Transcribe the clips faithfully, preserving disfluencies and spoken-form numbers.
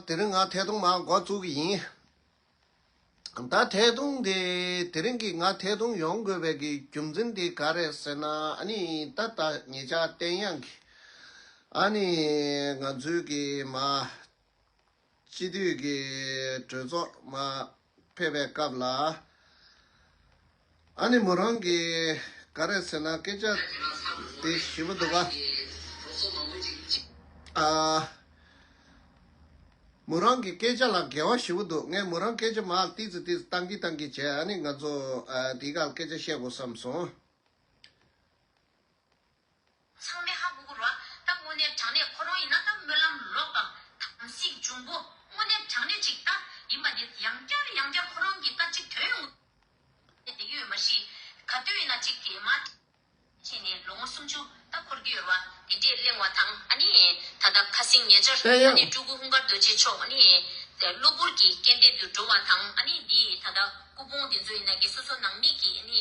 དེ་རིང་ང་ཐད་གཏོང་མར་འགོ་བཙུགས་ཀྱི་ཡིན། ད་ཐད་གཏོང་དེ་དེ་རིང་གི་ང་ཐད་གཏོང་ཡོང་དགོས་པའི་གི་རྒྱུ་མཚན་དེ་ག་རེད་ཟེར་ན། ཨ་ནི་ད་ད་ཉེ་ཆར་བསྟན་དབྱངས་ཀྱིས་ཨ་ནི་ང་ཚོའི་གི་མ་སྤྱི་འཐུས་ཀྱི་གྲོས་ཚོགས་མ་ཕེབས་པའི་སྐབས་ལ། ཨ་ནི་མོ་རང་གིས་ག་རེ་ཟེར་ན་སྐད་ཆ་དེ་ཞིབ་པོ་འདུག་ག་ཨ། མོ་རང་གི་སྐད་ཆ་ལ་འགལ་བ་ཞིབ་པོ་འདུག་ངས་མོ་རང་སྐད་ཆ་མར་ཏིག་ཙི་ཏིག་ཙི་བཏང་གི་བཏང་གི་བྱས། ཨ་ནི་ང་ཚོ་ཨ་དེའི་སྒང་སྐད་ཆ་བཤད་དགོས་བསམ་སོང་། ཚང་མས་ཧ་གོ་གི་རེད་བ། ད་དངོས་གནས་དྲང་གནས་ཁོ་རང་ཡིན་ན་ད་སྨོན་ལམ་ལོག་པ་དམ་ཚིག་འབྱུང་པོ་དངོས་གནས་དྲང་གནས་ཅིག་ད་ཡིན་པ་དེ་ཡང་བསྐྱར་ཡང་བསྐྱར་ཁོ་རང་གིས་ད་ཅིག་དོན་ཡོང་དེ་ཡོད་མ་གཞི་ག་དུས་ཡིན་ན་ཅིག་དེ་མ་བྱས་ནས་ལོ་ངོ་སུམ་ཅུ་ད་འཁོར་གྱི་ཡོད་རེད་བ། དེ་འདྲས་གླེང་བ་དང་ཨ་ནི་ད་ལྟ་ཁ་སང་ཉེ་ཆར་ཨ་ནི་སྤྲུལ་སྐུ་ཧུང་དཀར་རྡོ་རྗེ་མཆོག་ཨ་ནི་གློ་བུར་གྱི་རྐྱེན་འདས་དུ་འགྲོ་བ་དང་ཨ་ནི་འདི་ད་ལྟ་སྐུ་ཕུང་དེ་ཚོ་ཡིན་ན་གི་སོ་སོ་ནང་མི་གི་ཨ་ནི་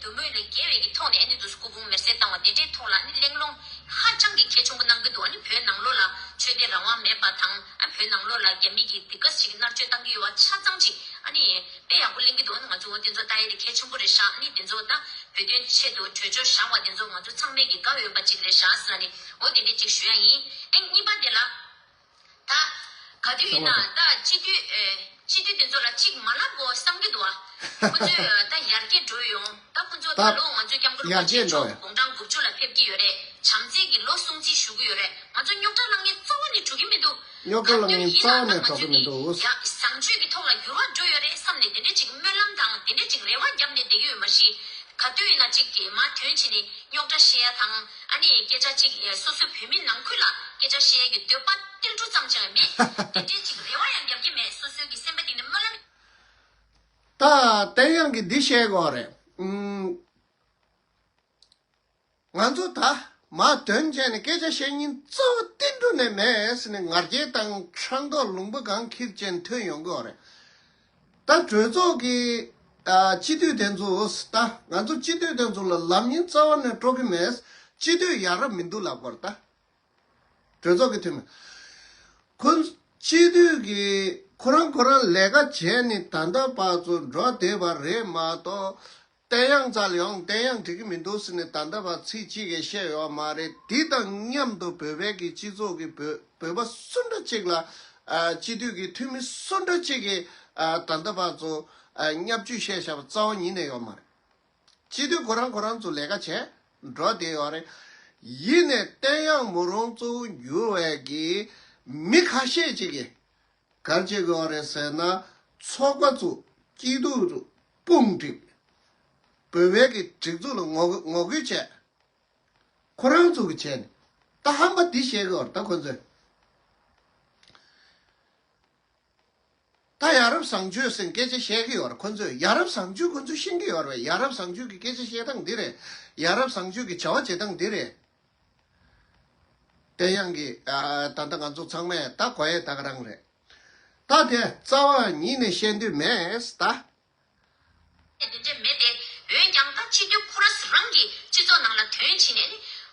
འདོད་མོས་ལས་བརྒལ་བའི་གི་ཐོག་ནས་ཨ་ནི་འདུག་སྐུ་ཕུང་མེར་སྲེག་བཏང་བ་དེ་འདྲའི་ཐོག་ལ་ཨ་ནི་གླེང་སློང་ཧ་ཅང་གི་གལ་ཆེན་པོ་གནང་གི་འདུག་ཨ་ནི་བོད་ནང་ལོགས་ལ་ཆོས་དད་རང་དབང་མེད་པ་དང་ཨ་བོད་ནང་ལོགས་ལ་རྒྱ་མི་གི་དེ་ག་ཞིག་མནར་གཅོད་བཏང་གི་ཡོད་པ་ཆ་ཚང་ཅིག་ཨ་ནི་དཔེ་ཡག་པོ་གླེང་གི་འདུག་ཨ་ནི་ང་ཚོ་འོ་དེ་ཚོ་ལྟ་ཡ་དེ་གལ་ཆེན་པོ་རེད་ཤག་ཨ་ནི་དེ་ཚོ་ད་བོད་དོན་ཆེད་དུ་གྲོས་ཆོད་བཞག་པ་དེ་ཚོ་ང་ཚོ་ཚང་མས་ཀྱི་དགའ་འོས་པ་ཅིག་རེད་ཤག་ཟེར་ནས་འོ་དེ་འདྲས་ཅིག་ཞུ་ཡ་ཡིན། ཨེ་གཉིས་པ་དེ་ལ། ད་ག་དུས་ཡིན་ན་ད་སྤྱི་འཐུས་ཨེ་སྤྱི་འཐུས་དེ་ཚོ་ལ་གཅིག་མ་ལབ་གོ་བསམ་གྱི་འདུག་ཨ། ཁོ་ཚོས་ད་ཡར་རྒྱས་འགྲོ་ཡོང་ད་ཁོ་ཚོ་ད་ད་ལོ་ང་ཚོའི་སྐྱབས་མགོན་རིན་པོ་ཆེ་མཆོག་ཡར་རྒྱས་འགྲོ་ཡོང་། དགུང་གྲངས་དགུ་བཅུ་ལ་ཕེབས་ཀྱི་ཡོད་རེད། བྱམས་བརྩེ་གི་ལོ་སྲུང་བརྩི་ཞུ་གི་ཡོད་རེད། ང་ཚོ་རྙོག་དྲ་ལངས་མཁན་རྩ་བ་ནས་འགྲོ་གི་མི་འདུག་རྙོག་དྲ་ལངས་མཁན་རྩ་བ་ནས་འགྲོ་གི་མི་འདུག་ཡ་བཟང་སྤྱོད་ཀྱི་ཐོག་ལ་འགྱུར་བ་འགྲོ་ཡོད་རེད་བསམ་ནས་དེ་འདྲས་ཅིག་སྨོན་ལམ་དང་དེ་འདྲས་ཅིག་རེ་བ་བརྒྱབ་ནས་བསྡད་ཀྱི་ཡོད་མ་གཞི། ག་དུས་ཡིན་ན་ཅིག་གི་མ་དོན་བྱས་ནས་རྙོག་དྲ་བཤད་ཡ་དང་ཨ་ནི་སྐད་ཆ་ཅིག་སོ་སོའི་བོད་མི་ནང་ཁུལ་ལ་སྐད་ཆ་བཤད་ཡ་གི་འདོད་པ་ཏིལ་འབྲུ་ཙམ་ཅང་མེད། དེ་འདྲའི་ཅིག་རེ་བ་ཡང་རྒྱབ་ཀྱི་མེད། སོ་སོའི་གི་སེམས་པ་གཏིང་ནས་སྨོན་ལམ། ད་བསྟན་དབྱངས་ཀྱིས་འདི་བཤད་དགོས་རེད། ཨུམ། ང་ཚོ་ད་མ་དོན་བྱས་ནས་སྐད་ཆ་བཤད་མཁན་གཙོ་བོ་ཏིལ་འབྲུ་ནས་མེད་ཟེར་ནས་ང་རྒྱལ་དང་ཕྲག་དོག་ལུང་པ་གང་འཁྱེར་བྱས་ནས་ཐོན་ཡོང་གི་ཡོད་རེད། ད་གྲོས་ཚོགས་ཀྱི་ཨ་སྤྱི་འཐུས་དེ་ཚོ་ད་ང་ཚོ་སྤྱི་འཐུས་དེ་ཚོ་ལ་ལབ་མཁན་རྩ་བ་ནས་སྤྲོ་གི་མེད། སྤྱི་འཐུས་ཡ་རབས་མི་འདུག་ལབ་དགོས་རེད་ད། གྲོས་ཚོགས་ཀྱི་འཐུས་མི། ཁོ་སྤྱི་འཐུས་ཀྱི་ཁོ་རང་ཁོ་རང་ལས་ཀ་བྱས་ནས་ད་ལྟ་བར་དུ་འགྲོ་བསྡད་པ་རེད་མ་གཏོགས། བསྟན་དབྱངས་རྩ་ལ་ཡོང་བསྟན་དབྱངས་འགྲིག་གི་མི་འདུག་ཟེར་ནས་ད་ལྟ་བར་ཚིག་གཅིག་གིས་བཤད་ཡོད་མ་རེད། འདི་དང་མཉམ་དུ་བོད་པའི་གི་སྤྱི་ཚོགས་ཀྱི་བོད་བོད་པ་སུ་འདྲ་གཅིག་ལ་ཨ་སྤྱི་འཐུས་ཀྱི་འཐུས་མི་སུ་འདྲ་གཅིག་གིས་ཨ་ད་ལྟ་བར་དུ་ཨ་བརྙས་བཅོས་བཤད་བཞག་པ་རྩ་བ་ཉིད་ནས་ཡོད་མ་རེད། སྤྱི་འཐུས་ཁོ་རང་ཁོ་རང་ཚོ་ལས་ཀ་བྱས་འགྲོ་བསྡད་ཡོད་རེད། ཡིན་ནའི་བསྟན་དབྱངས་མོ་རང་གཙོ་བོ་གྱུར་བའི་གི་མི་ཁ་ཤས་ཅིག་གིས་ག་རེ་བྱེད་ཀྱི་ཡོད་རེད་ཟེར་ན། ཚོགས་པ་ཚོ་སྐྱིད་སྡུག་ཚོ་དཔུང་སྒྲིག་བོད་པའི་གི་སྒྲིག་འཛུགས་ལ་ངོ་ངོ་རྒོལ་བྱས། ཁོ་རང་ཚོ་གིས་བྱས་ནས་ད་ཧམ་པ་འདི་བཤད་ཀྱི་ཡོད་རེད་ད་ཁོ་ཚོས། ད་ཡ་རབས་བཟང་སྤྱོད་ཟེར་སྐད་ཆ་བཤད་ཀྱི་ཡོད་རེད། ཁོ་ཚོས་ཡ་རབས་བཟང་སྤྱོད་ཁོ་ཚོས་ཤེས་ཀྱི་ཡོད་རེད། ཡ་རབས་བཟང་སྤྱོད་ཀྱི་སྐད་ཆ་བཤད་སྟངས་འདི་རེད། ཡ་རབས་བཟང་སྤྱོད་ཀྱི་བྱ་བ་བྱེད་སྟངས་འདི་རེད། དེ་ཡང་གི་ཨ་ད་ལྟ་ང་ཚོ་ཚང་མས་ད་གོ་ཡས་ད་ག་རང་རེད། ད་དེ་རྩ་བ་ཉིད་ནས་བཤད་འདོད་མེད་ད། དེ་འདྲ་མེད་དེ། འོན་ཀྱང་ད་སྤྱི་འཐུས་ཁོ་རང་རང་གི་སྤྱི་ཚོགས་ནང་ལ་དོན་བྱས་ནས་ནི།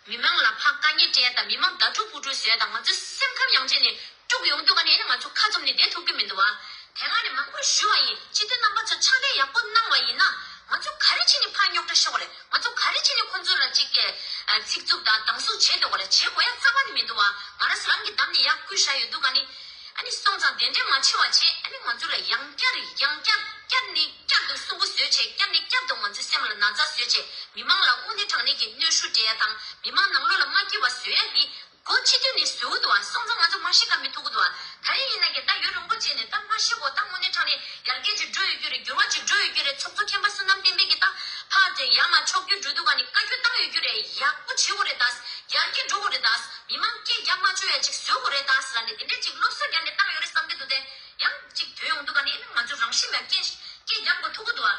མི་མང་ལ་ཕར་དཀའ་ངལ་སྤྲད་ཡ་དང་མི་མང་དགྲ་ཕྲུག་ཕུ་ཕྲུག་བཟོ་ཡ་དང་ང་ཚོའི་སེམས་ཁམས་ཡང་བྱས་ནས་དཀྲུག་ཡོང་དུས་ཀ་ནས་ནི་ང་ཚོ་ཁ་བཙུམ་ནས་བསྡད་ཐུབ་ཀྱི་མི་འདུག་བ། དེ་སྔ་ནས་མང་པོ་ཞུས་པ་ཡིན། སྤྱི་འཐུས་རྣམ་པ་ཚོ་ཕྱག་ལས་ཡག་པོ་གནང་བ་ཡིན་ན། ང་ཚོ་ག་རེ་བྱས་ནས་ཕར་རྙོག་དྲ་ཤོར་དགོས་རེད། ང་ཚོ་ག་རེ་བྱས་ནས་ཁོ་ཚོ་ལ་ཅིག་གི་ཨ་ཚིག་རྩུབ་དང་སྡང་ཟུག་བྱེད་འདོད་དགོས་རེད། བྱེད་དགོས་ཡ་རྩ་བ་ནས་མི་འདུག་བ། ང་རང་ཚོ་རང་གི་འདམ་ནས་ཡར་བརྐུས་བཞག་ཡོད་དུས་ཀ་ནི། ཨ་ནི་སོང་ཙང་དེ་འདྲས་མ་བྱེད་པ་བྱས། ཨ་ནི་ང་ཚོ་ལ་ཡང་བསྐྱར་ཡང་བསྐྱར་བསྐྱར་ནས་བསྐྱར་དུ་སུན་པོ་བཟོས་བྱས། བསྐྱར་ནས་བསྐྱར་དུ་ང་ཚོའི་སེམས་ལ་ན་ཚ་བཟོས་བྱས། མི་མང་ལ་དངོས་གནས་དྲང་གནས་ཀྱི་གནོན་ཤུགས་སྤྲད་ཡ་དང་མི་མང་ནང་ལོགས་ལ་མ་སྐྱིད་པ་བཟོ་ཡ་འདི། སྒོ་ཕྱི་དོན་ནས་བཟོ་གི་འདུག་བ། སོང་ཙང་ང་ཚོ་མ་ཤི་ཁ་མི་ཐུག་གི་འདུག་བ། ད་རེས་ཡིན་ན་གི་ད་ཡུན་རིང་པོ་བྱས་ནས་ད་མ་ཤི་གོ། ད་དངོས་གནས་དྲང་གནས་ཡར་རྒྱས་ཅིག་འགྲོ་ཡོད་རྒྱུ་རེད། འགྱུར་བ་ཅིག་འགྲོ་ཡོད་རྒྱུ་རེད། ཚོགས་གཙོ་མཁན་པོ་བསོད་ནམས་བསྟན་འཕེལ་གྱིས་ད་ཕར་དེ་ཡར་མར་ཕྱོགས་བསྒྱུར་འགྲོ་དུས་ཀ་ནས་བཀའ་བཀྱོན་བཏང་ཡོད་རྒྱུ་རེད། ཡག་པོ་བྱེད་དགོས་རེད་ད། ཡར་རྒྱས་འགྲོ་དགོས་རེད་ད། མི་མང་སྐད་རྒྱག་མ་བཅུག་ཡ་ཅིག་བཟོ་དགོས་རེད་ད་ཟེར་ནས་དེ་འདྲས་ཅིག་སློབ་གསོ་རྒྱག་ནས་བཏང་ཡོད་རེད་བསམ་གྱི་འདུག་སྟེ། ཡང་ཅིག་དོན་ཡོང་དུས་ཀ་ནས་ང་ཚོ་རང་ཤི་མེད་སྐད་སྐད་རྒྱག་དགོས་ཐུག་གི་འདུག་ཨ།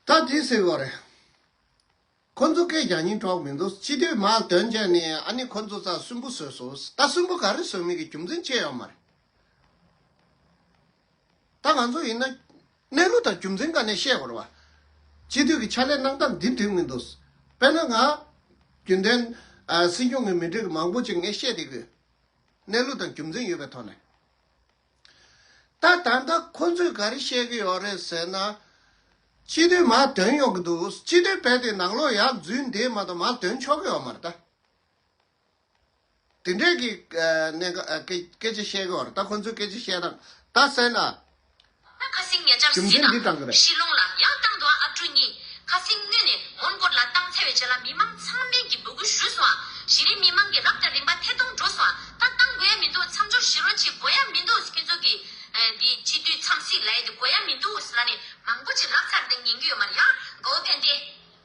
ད་དེ་ཟེར་དགོས་རེད། ཁོ་ཚོ་སྐད་རྒྱག་སྙིང་བྲོ་མི་འདུག་སྤྱི་འཐུས་མར་དོན་བྱས་ནས་ཨ་ནི་ཁོ་ཚོ་རྩར་སུན་པོ་བཟོས་སོང་། ད་སུན་པོ་ག་རེ་བཟོ་མིན་གྱི་རྒྱུ་མཚན་ཅི་ཡོད་མ་རེད། ད་ང་ཚོ་ཡིན་ན་གནས་ལུགས་དང་རྒྱུ་མཚན་ག་ནས་བཤད་དགོས་རེད་བ། སྤྱི་འཐུས་ཀྱི་ཕྱག་ལས་གནང་སྟངས་འདི་འགྲིག་མི་འདུག་དཔེར་ན་ང་རྒྱུན་ལྡན་ཨ་སྲིད་སྐྱོང་གི་མི་འགྲིག་མང་པོ་ཅིག་ངས་བཤད་བསྡད་ཀྱི་ཡོད། གནས་ལུགས་དང་རྒྱུ་མཚན་ཡོད་པའི་ཐོག་ནས། ད་ད་ལྟ་ཁོ་ཚོས་ག་རེ་བཤད་ཀྱི་ཡོད་རེད་ཟེར་ན། སྤྱི་འཐུས་མར་འདོན་ཡོང་གི་འདུག་སྤྱི་འཐུས་རྦད་དེ་ནང་ལོགས་ཡར་འཛུལ་བསྡད་མ་གཏོགས་མར་འདོན་ཆོག་གི་ཡོད་མ་རེད་ད། དེ་འདྲས་ཀྱི་ཨ་གནད་འགག་ཨ་སྐད་སྐད་ཆ་བཤད་ཀྱི་ཡོད་རེད་ད། ཁོ་ཚོས་སྐད་ཆ་བཤད་སྟངས་ད་ཟེར་ན། ད་ཁ་སེང་ཉེ་ཆར་རྒྱུ་མཚན་འདི་བཏང་གི་རེད། ཤི་ལོང་ལ་ཡང་བཏང་འདུག་ཨ་ཕྲུག་གཉིས་ཁ་སེང་སྔོན་ནས་མོན་གྷོ་ལ་བཏང་ཚར་བའི་རྗེས་ལ་མི་མང་ཚང་མས་ཀྱི་འབོད་སྐུལ་ཞུས་སོང་། གཞི་རིམ་མི་མང་གི་རབ་དང་རིམ་པ་ཐད་གཏོང་འགྲོ་སོང་། ད་བཏང་དགོས་ཡ་མི་འདུག་མཚམས་འཇོག་ཞུ་རོགས་བྱེད་དགོས་ཡ་མི་འདུག་ཁྱེད་ཚོ་གི་ཨ་འདི་སྤྱི་འཐུས་འཚམས་གཟིགས་ལབ་ཡ་འདི་དགོས་ཡ་མི་འདུག་ལབ་ནས་མང་པོ་ཅིག་ལབ་ཚར་ནས་ཉན་གི་ཡོད་མ་རེད། ཡང་གོ་བོ་ཕན་བདེ་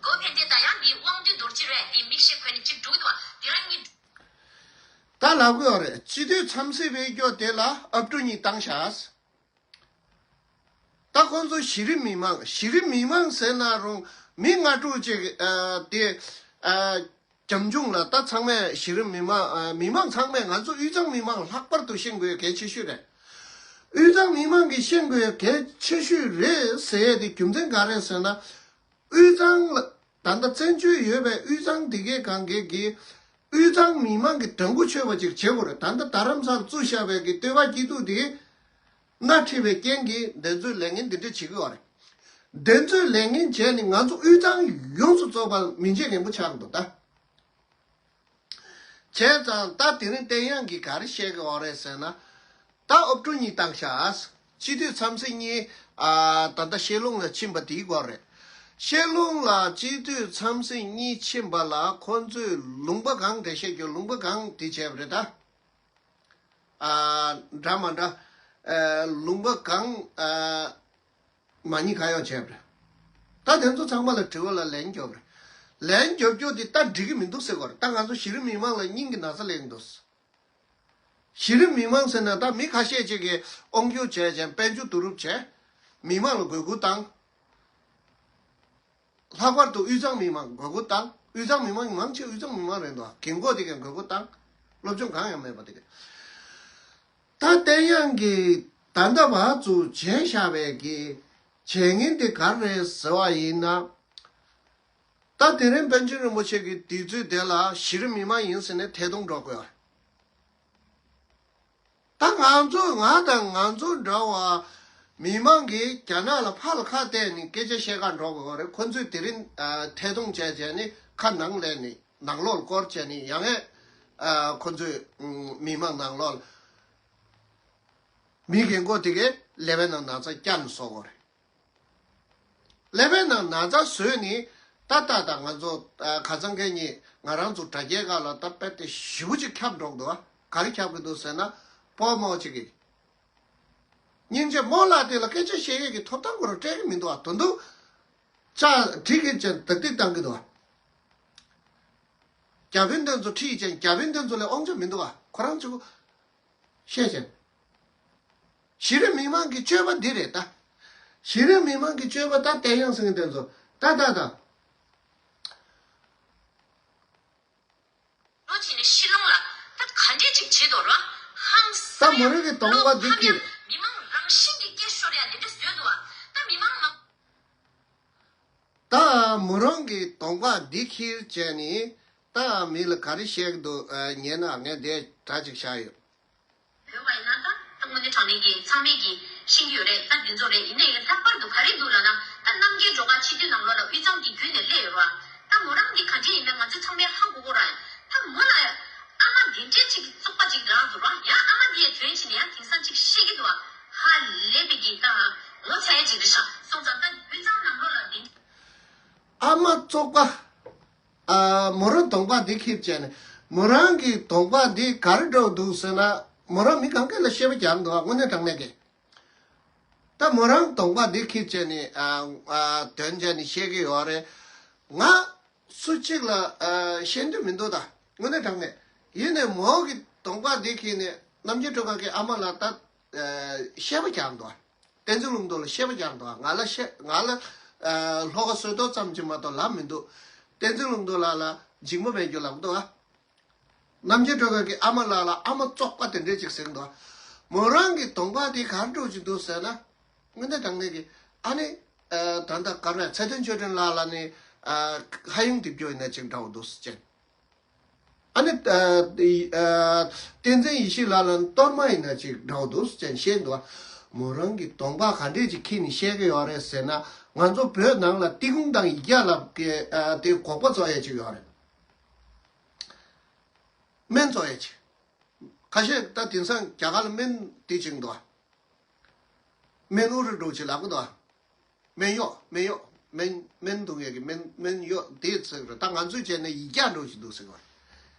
གོ་བོ་ཕན་བདེ་དང་ཡང་འདི་དབང་འདུས་རྡོ་རྗེ་རེད། འདི་མིག་ཤེལ་གོན་ནས་ཅིག་འགྲོ་གི་འདུག་དེ་རང་གཉིས། ད་ལབ་གི་ཡོད་རེད། སྤྱི་འཐུས་འཚམས་གཟིགས་ཕེབས་རྒྱུ་དེ་ལ་ཨབ་ཕྲུག་གཉིས་བཏང་ཤག་ད་ཁོང་ཚོ་གཞི་རིམ་མི་མང་གཞི་རིམ་མི་མང་ཟེར་ན་རུང་མི་ལྔ་དྲུག་ཅིག་ཨ་དེ་ཨ་རྒྱབ་ལྗོངས་ལ་ད་ཚང་མས་གཞི་རིམ་མི་མང་ཨ་མི་མང་ཚང་མས་ང་ཚོ་དབུས་གཙང་མི་མང་ལྷག་པར་དུ་ཤེས་དགོས་གལ་ཆེ་ཤོས་རེད། དབུས་གཙང་མི་མང་གིས་ཤེས་དགོས་གལ་ཆེ་ཤོས་རེད་ཟེར་ཡས་དེ་རྒྱུ་མཚན་ག་རེ་ཟེར་ན། དབུས་གཙང་ལ་ད་ལྟ་བཙན་བྱོལ་ཡོད་པའི་དབུས་གཙང་འདི་གའི་སྒང་གའི་གི་དབུས་གཙང་མི་མང་གི་དྲང་པོ་ཆོད་པ་ཅིག་བྱེད་དགོས་རེད། ད་ལྟ་རྡ་རམ་ས་ལ་བཙུགས་བཞག་པའི་གི་སྟོད་པ་སྐྱིད་སྡུག་དེ་སྣ་ཁྲིད་པའི་རྐྱེན་གྱིས་འདི་ཚོའི་ལས་འགན་འདི་འདྲ་བྱེད་ཀྱི་ཡོད་རེད། འདི་ཚོའི་ལས་འགན་བྱས་ནས་ང་ཚོ་དབུས་གཙང་ཡོངས་སུ་རྫོགས་པ་མི་བྱེད་ངན་པོ་ཆགས་འདུག་ད། བྱས་ཙང་ད་དེ་རིང་བསྟན་དབྱངས་ཀྱིས་ག་རེ་བཤད་ཀྱི་ཡོད་རེད་ཟེར་ན། ད་ཨོབ་ཀྲུ་གཉིས་བཏང་ཤག་སྤྱི་འཐུས་འཚམས་གཟིགས་གཉིས་ཨ་ད་ལྟ་ཤེ་ལུང་ལ་ཕྱིན་པ་དེའི་སྐོར་རེད། ཤེ་ལུང་ལ་སྤྱི་འཐུས་འཚམས་གཟིགས་གཉིས་ཕྱིན་པ་ལ་ཁོང་ཚོས་ལུང་པ་གང་དེ་བཤད་རྒྱུ་ལུང་པ་གང་དེ་བྱས་པ་རེད་ད། ཨ་འདྲ་མ་འདྲ་ཨ་ལུང་པ་གང་ཨ་མ་ཉེས་ཁ་གཡོགས་བྱས་པ་རེད། ད་དེ་ཚོ་ཚང་མ་ལ་དྲི་བ་ལ་ལན་རྒྱོབ་རེད། ལན་རྒྱོབ་རྒྱུ་དེ་ད་འགྲིག་གི་མི་འདུག་ཟེར་གོ་རེད། ད་ང་ཚོ་གཞི་རིམ་མི་མང་ལ་སྙིང་གི་ན་ཚ་སླེབས་ཀྱི་འདུག་གཞི་རིམ་མི་མང་ཟེར་ན་ད་མི་ཁ་ཤས་ཅིག་གིས་དབང་སྒྱུར་བྱས་ཅིང་དཔལ་འབྱོར་བསྡུ་རུབ་བྱས། མི་མང་ལ་དགོས་མཁོ་བཏང་། ལྷག་པར་དུ་དབུས་གཙང་མི་མང་དགོས་མཁོ་བཏང་། དབུས་གཙང་མི་མང་མང་ཆེ་དབུས་གཙང་མི་མང་རེད་འདུག་རྒན་གོག་དེ་གས་དགོས་མཁོ་བཏང་། སློབ་སྦྱོང་གང་ཡང་མེད་པ་དེ་གས། ད་བསྟན་དབྱངས་ཀྱིས་ད་ལྟ་བར་དུ་བྱས་བཞག་པའི་གི་བྱས་ངན་དེ་ག་རེ་རེད་ཟེར་བ་ཡིན་ན། ད་དེ་རིང་པཎ་ཆེན་རིན་པོ་ཆེ་གི་དུས་ཚོད་དེ་ལ་གཞི་རིམ་མི་མང་ཡིན་ཟེར་ནས་ཐད་གཏོང་འགྲོ་དགོས། ད་ང་ཚོ་ང་དང་ང་ཚོ་འདྲ་བ་མི་མང་གིས་རྒྱ་ནག་ལ་ཕར་ལ་ཁ་གཏད་ནས་སྐད་ཆ་བཤད་ག་འགྲོ་དགོས་རེད། ཁོ་ཚོས་དེ་རིང་ཨ་ཐད་གཏོང་བྱས་བྱས་ནས་ཁ་ནང་སླེབས་ནས་ནང་ལོགས་ལ་སྐོར་བྱས་ནས་ཡང་ཨེ་ཨ་ཁོ་ཚོས་ཨུམ་མི་མང་ནང་ལོགས་ལ་མི་རྒན་གོག་དེ་གས་ཀླད་པའི་ནང་ན་ཚ་བསྐྱལ་ནས་བཟོ་དགོས་རེད། ཀླད་པའི་ནང་ན་ཚ་བཟོས་ནས་ད་ལྟ་ད་ང་ཚོ་ཨ་ཁ་སང་ཁ་ཉིན་ང་རང་ཚོ་དྲ་རྒྱའི་སྒང་ལ་ད་དཔེ་དེ་ཞེ་པོ་ཅིག་ཁྱབ་འགྲོ་གི་འདུག་ཨ། ག་རེ་ཁྱབ་གི་འདུག་ཟེར་ན་པོ་མོ་ཅིག་གིས་སྙིང་རྗེ་མོ་ལ་དེ་ལ་སྐད་ཆ་བཤད་ཡས་ཀྱི་ཐོབ་ཐང་ཁོ་རང་སྤྲད་གི་མི་འདུག་ཨ། དོན་དུ་ཅག་བྲིས་གི་ཅན་ཏག་ཏིག་བཏང་གི་འདུག་ཨ། བརྒྱ་དཔོན་དེ་ཚོ་ཁྲིད་ཅན་བརྒྱ་དཔོན་དེ་ཚོ་ལས་དབང་ཆ་མི་འདུག་ཨ། ཁོ་རང་ཚོ་བཤད་ཅན། གཞི་རིམ་མི་མང་གི་སྤྱོད་པ་འདི་རེད་ད། གཞི་རིམ་མི་མང་གི་སྤྱོད་པ་ད་བསྟན་དབྱངས་ཟེར་མཁན་དེ་ཚོ་ད་ད་ད། ལོ་ཆེ་ནས་ཤི་ལོང་ལ་ད་ག་འདྲས་ཅིག་བྱེད་དོ་ར་ཧང་ས། ད་མོ་རང་གི་གདོང་པ་འདི་ཁྱེར། མི་མང་རང་བཞིན་གྱི་སྐད་ཤོར་ཡ་འདི་འདྲ་བཟོས་འདུག་ཨ། ད་མི་མང་མང་། ད་མོ་རང་གི་གདོང་པ་འདི་ཁྱེར་བྱས་ནས་ད་མི་ལ་ག་རེ་བཤད་ཀྱི་འདུག་ཉན་ན་ངས་འདི་འདྲ་ཅིག་བཞག་ཡོད། བོད་པ་ཡིན་ན་ད་ད་དངོས་གནས་དྲང་གནས་ཀྱི་ཚང་མས་ཀྱི་ཤེས་ཀྱི་ཡོད་རེད། ད་འདི་ཚོ་རེད། ཡིན་ནའི་ལྷག་པར་དུ་ག་རེ་འདུག་ལབ་ན་ད་རྣམ་རྒྱལ་སྒྲོལ་དཀར་སྤྱི་འཐུས་ནང་ལོགས་ལ་དབུས་གཙང་གི་བརྒྱུད་ནས་སླེབས་ཡོད་ར། ད་མོ་རང་འདི་ག་འདྲས་ཡིན་ན་ང་ཚོ་ཚང་མས་ཧ་གོ་གོ་ར། ད་མོ་ལ་ཨ་མ་འདི་འདྲས་ཅིག་བཙོག་པ་ཅིག་རང་འདུག་ར། ཡང་ཨ་མ་འདི་ཡ་དོན་ཕྱིན་ནས་ཡང་དེང་སང་ཅིག་བཤད་ཀྱི་འདུག་ཨ། ཧ་ལས་པའི་གི་ད་ངོ་ཚ་ཡ་ཅིག་རེད་ཤག་སོང་ཙང་ད་དབུས་གཙང་ནང་ལོགས་ལ་འདི། ཨ་མ་བཙོག་པ། ཨ་མོ་རང་གདོང་པ་འདི་ཁྱེར་བྱས་ནས་མོ་རང་གི་གདོང་པ་འདི་ག་རེ་འདྲ་བོ་འདུག་ཟེར་ན་མོ་རང་མི་གང་ག་ལ་བཤད་པ་རྒྱག་འདུག་ཨ། དངོས་གནས་དྲང་གནས་ཀྱི། ད་མོ་རང་གདོང་པ་འདི་ཁྱེར་བྱས་ནས་ཨ་ཨ་དོན་བྱས་ནས་བཤད་ཀྱི་ཡོད་རེད། ང་སུ་གཅིག་ལ་ཨ་བཤད་འདོད་མི་འདུག་ད་དངོས་གནས་དྲང་གནས། ཡིན་ནའི་མོ་གི་གདོང་པ་འདི་ཁྱེར་ནས་རྣམ་རྒྱལ་སྒྲོལ་དཀར་གྱི་ཨ་མ་ལ་ད་ཨ་བཤད་པ་རྒྱག་འདུག་ཨ། བསྟན་འཛིན་ལུང་རྟོགས་ལ་བཤད་པ་རྒྱག་འདུག་ང་ལ་བཤད་ང་ལ་ཨ་ལྷོ་ཁ་བསོད་རྡོར་ཙམ་གྱིས་མ་གཏོགས་ལབ་མི་འདུག་བསྟན་འཛིན་ལུང་རྟོགས་ལགས་ལ་འཇིགས་མ་མེད་རྒྱུ་ལབ་འདུག་ཨ། རྣམ་རྒྱལ་སྒྲོལ་དཀར་གྱི་ཨ་མ་ལགས་ལ་ཨ་མ་བཙོག་པ་དེ་འདྲས་ཅིག་ཟེར་འདུག་ཨ། མོ་རང་གི་གདོང་པ་དེ་ག་རེ་འདྲ་ཅིག་འདུག་ཟེར་ན། དངོས་གནས་དྲང་གནས་ཀྱི་ཨ་ནི་ཨ་ད་ལྟ་ག་རེ་ཚེ་བརྟན་ཆོས་སྒྲོན་ལགས་ལ་ནི་ཨ་ཧ་ཡང་དེ་བརྗོད་ཡིན་ན་ཅིག་འདྲ་བོ་འདུག་ཟེར་ཅན། ཨ་ནི་ཨ་ཨ་བསྟན་འཛིན་ཡེ་ཤེས་ལགས་ལ་གཏོར་མ་ཡིན་ན་ཅིག་འདྲ་བོ་འདུག་ཟེར་བཤད་འདུག་མོ་རང་གི་གདོང་པ་ག་འདྲས་ཅིག་ཁྱེར་ནས་བཤད་ཀྱི་ཡོད་རེད་ཟེར་ན། ང་ཚོ་བོད་ནང་ལ་ཏི་ཀུང་དང་ཡིག་བརྒྱ་ལབ་ཀྱི་ཨ་དེ་འགོག་པ་བཙོག་ཡས་ཅིག་ཡོད་རེད། སྨན་བཙོག་ཡས་ཅིག་ཁ་ཤས་ད་དེང་སང་རྒྱ་གར་ལ་སྨན་དེ་བྱིན་འདུག་སྨན་ཨུ་རུ་འགྲོ་ཅིག་ལབ་གི་འདུག་སྨན་གཡོག་སྨན་གཡོག་སྨན་སྨན་འཐུང་ཡས་ཀྱི་སྨན་སྨན་གཡོག་དེ་ཟེར་གི་རེད། ད་ང་ཚོས་བྱས་ན་ཡིག་བརྒྱ་འགྲོ་ཅིག་འདུག་ཟེར་གི་རེད།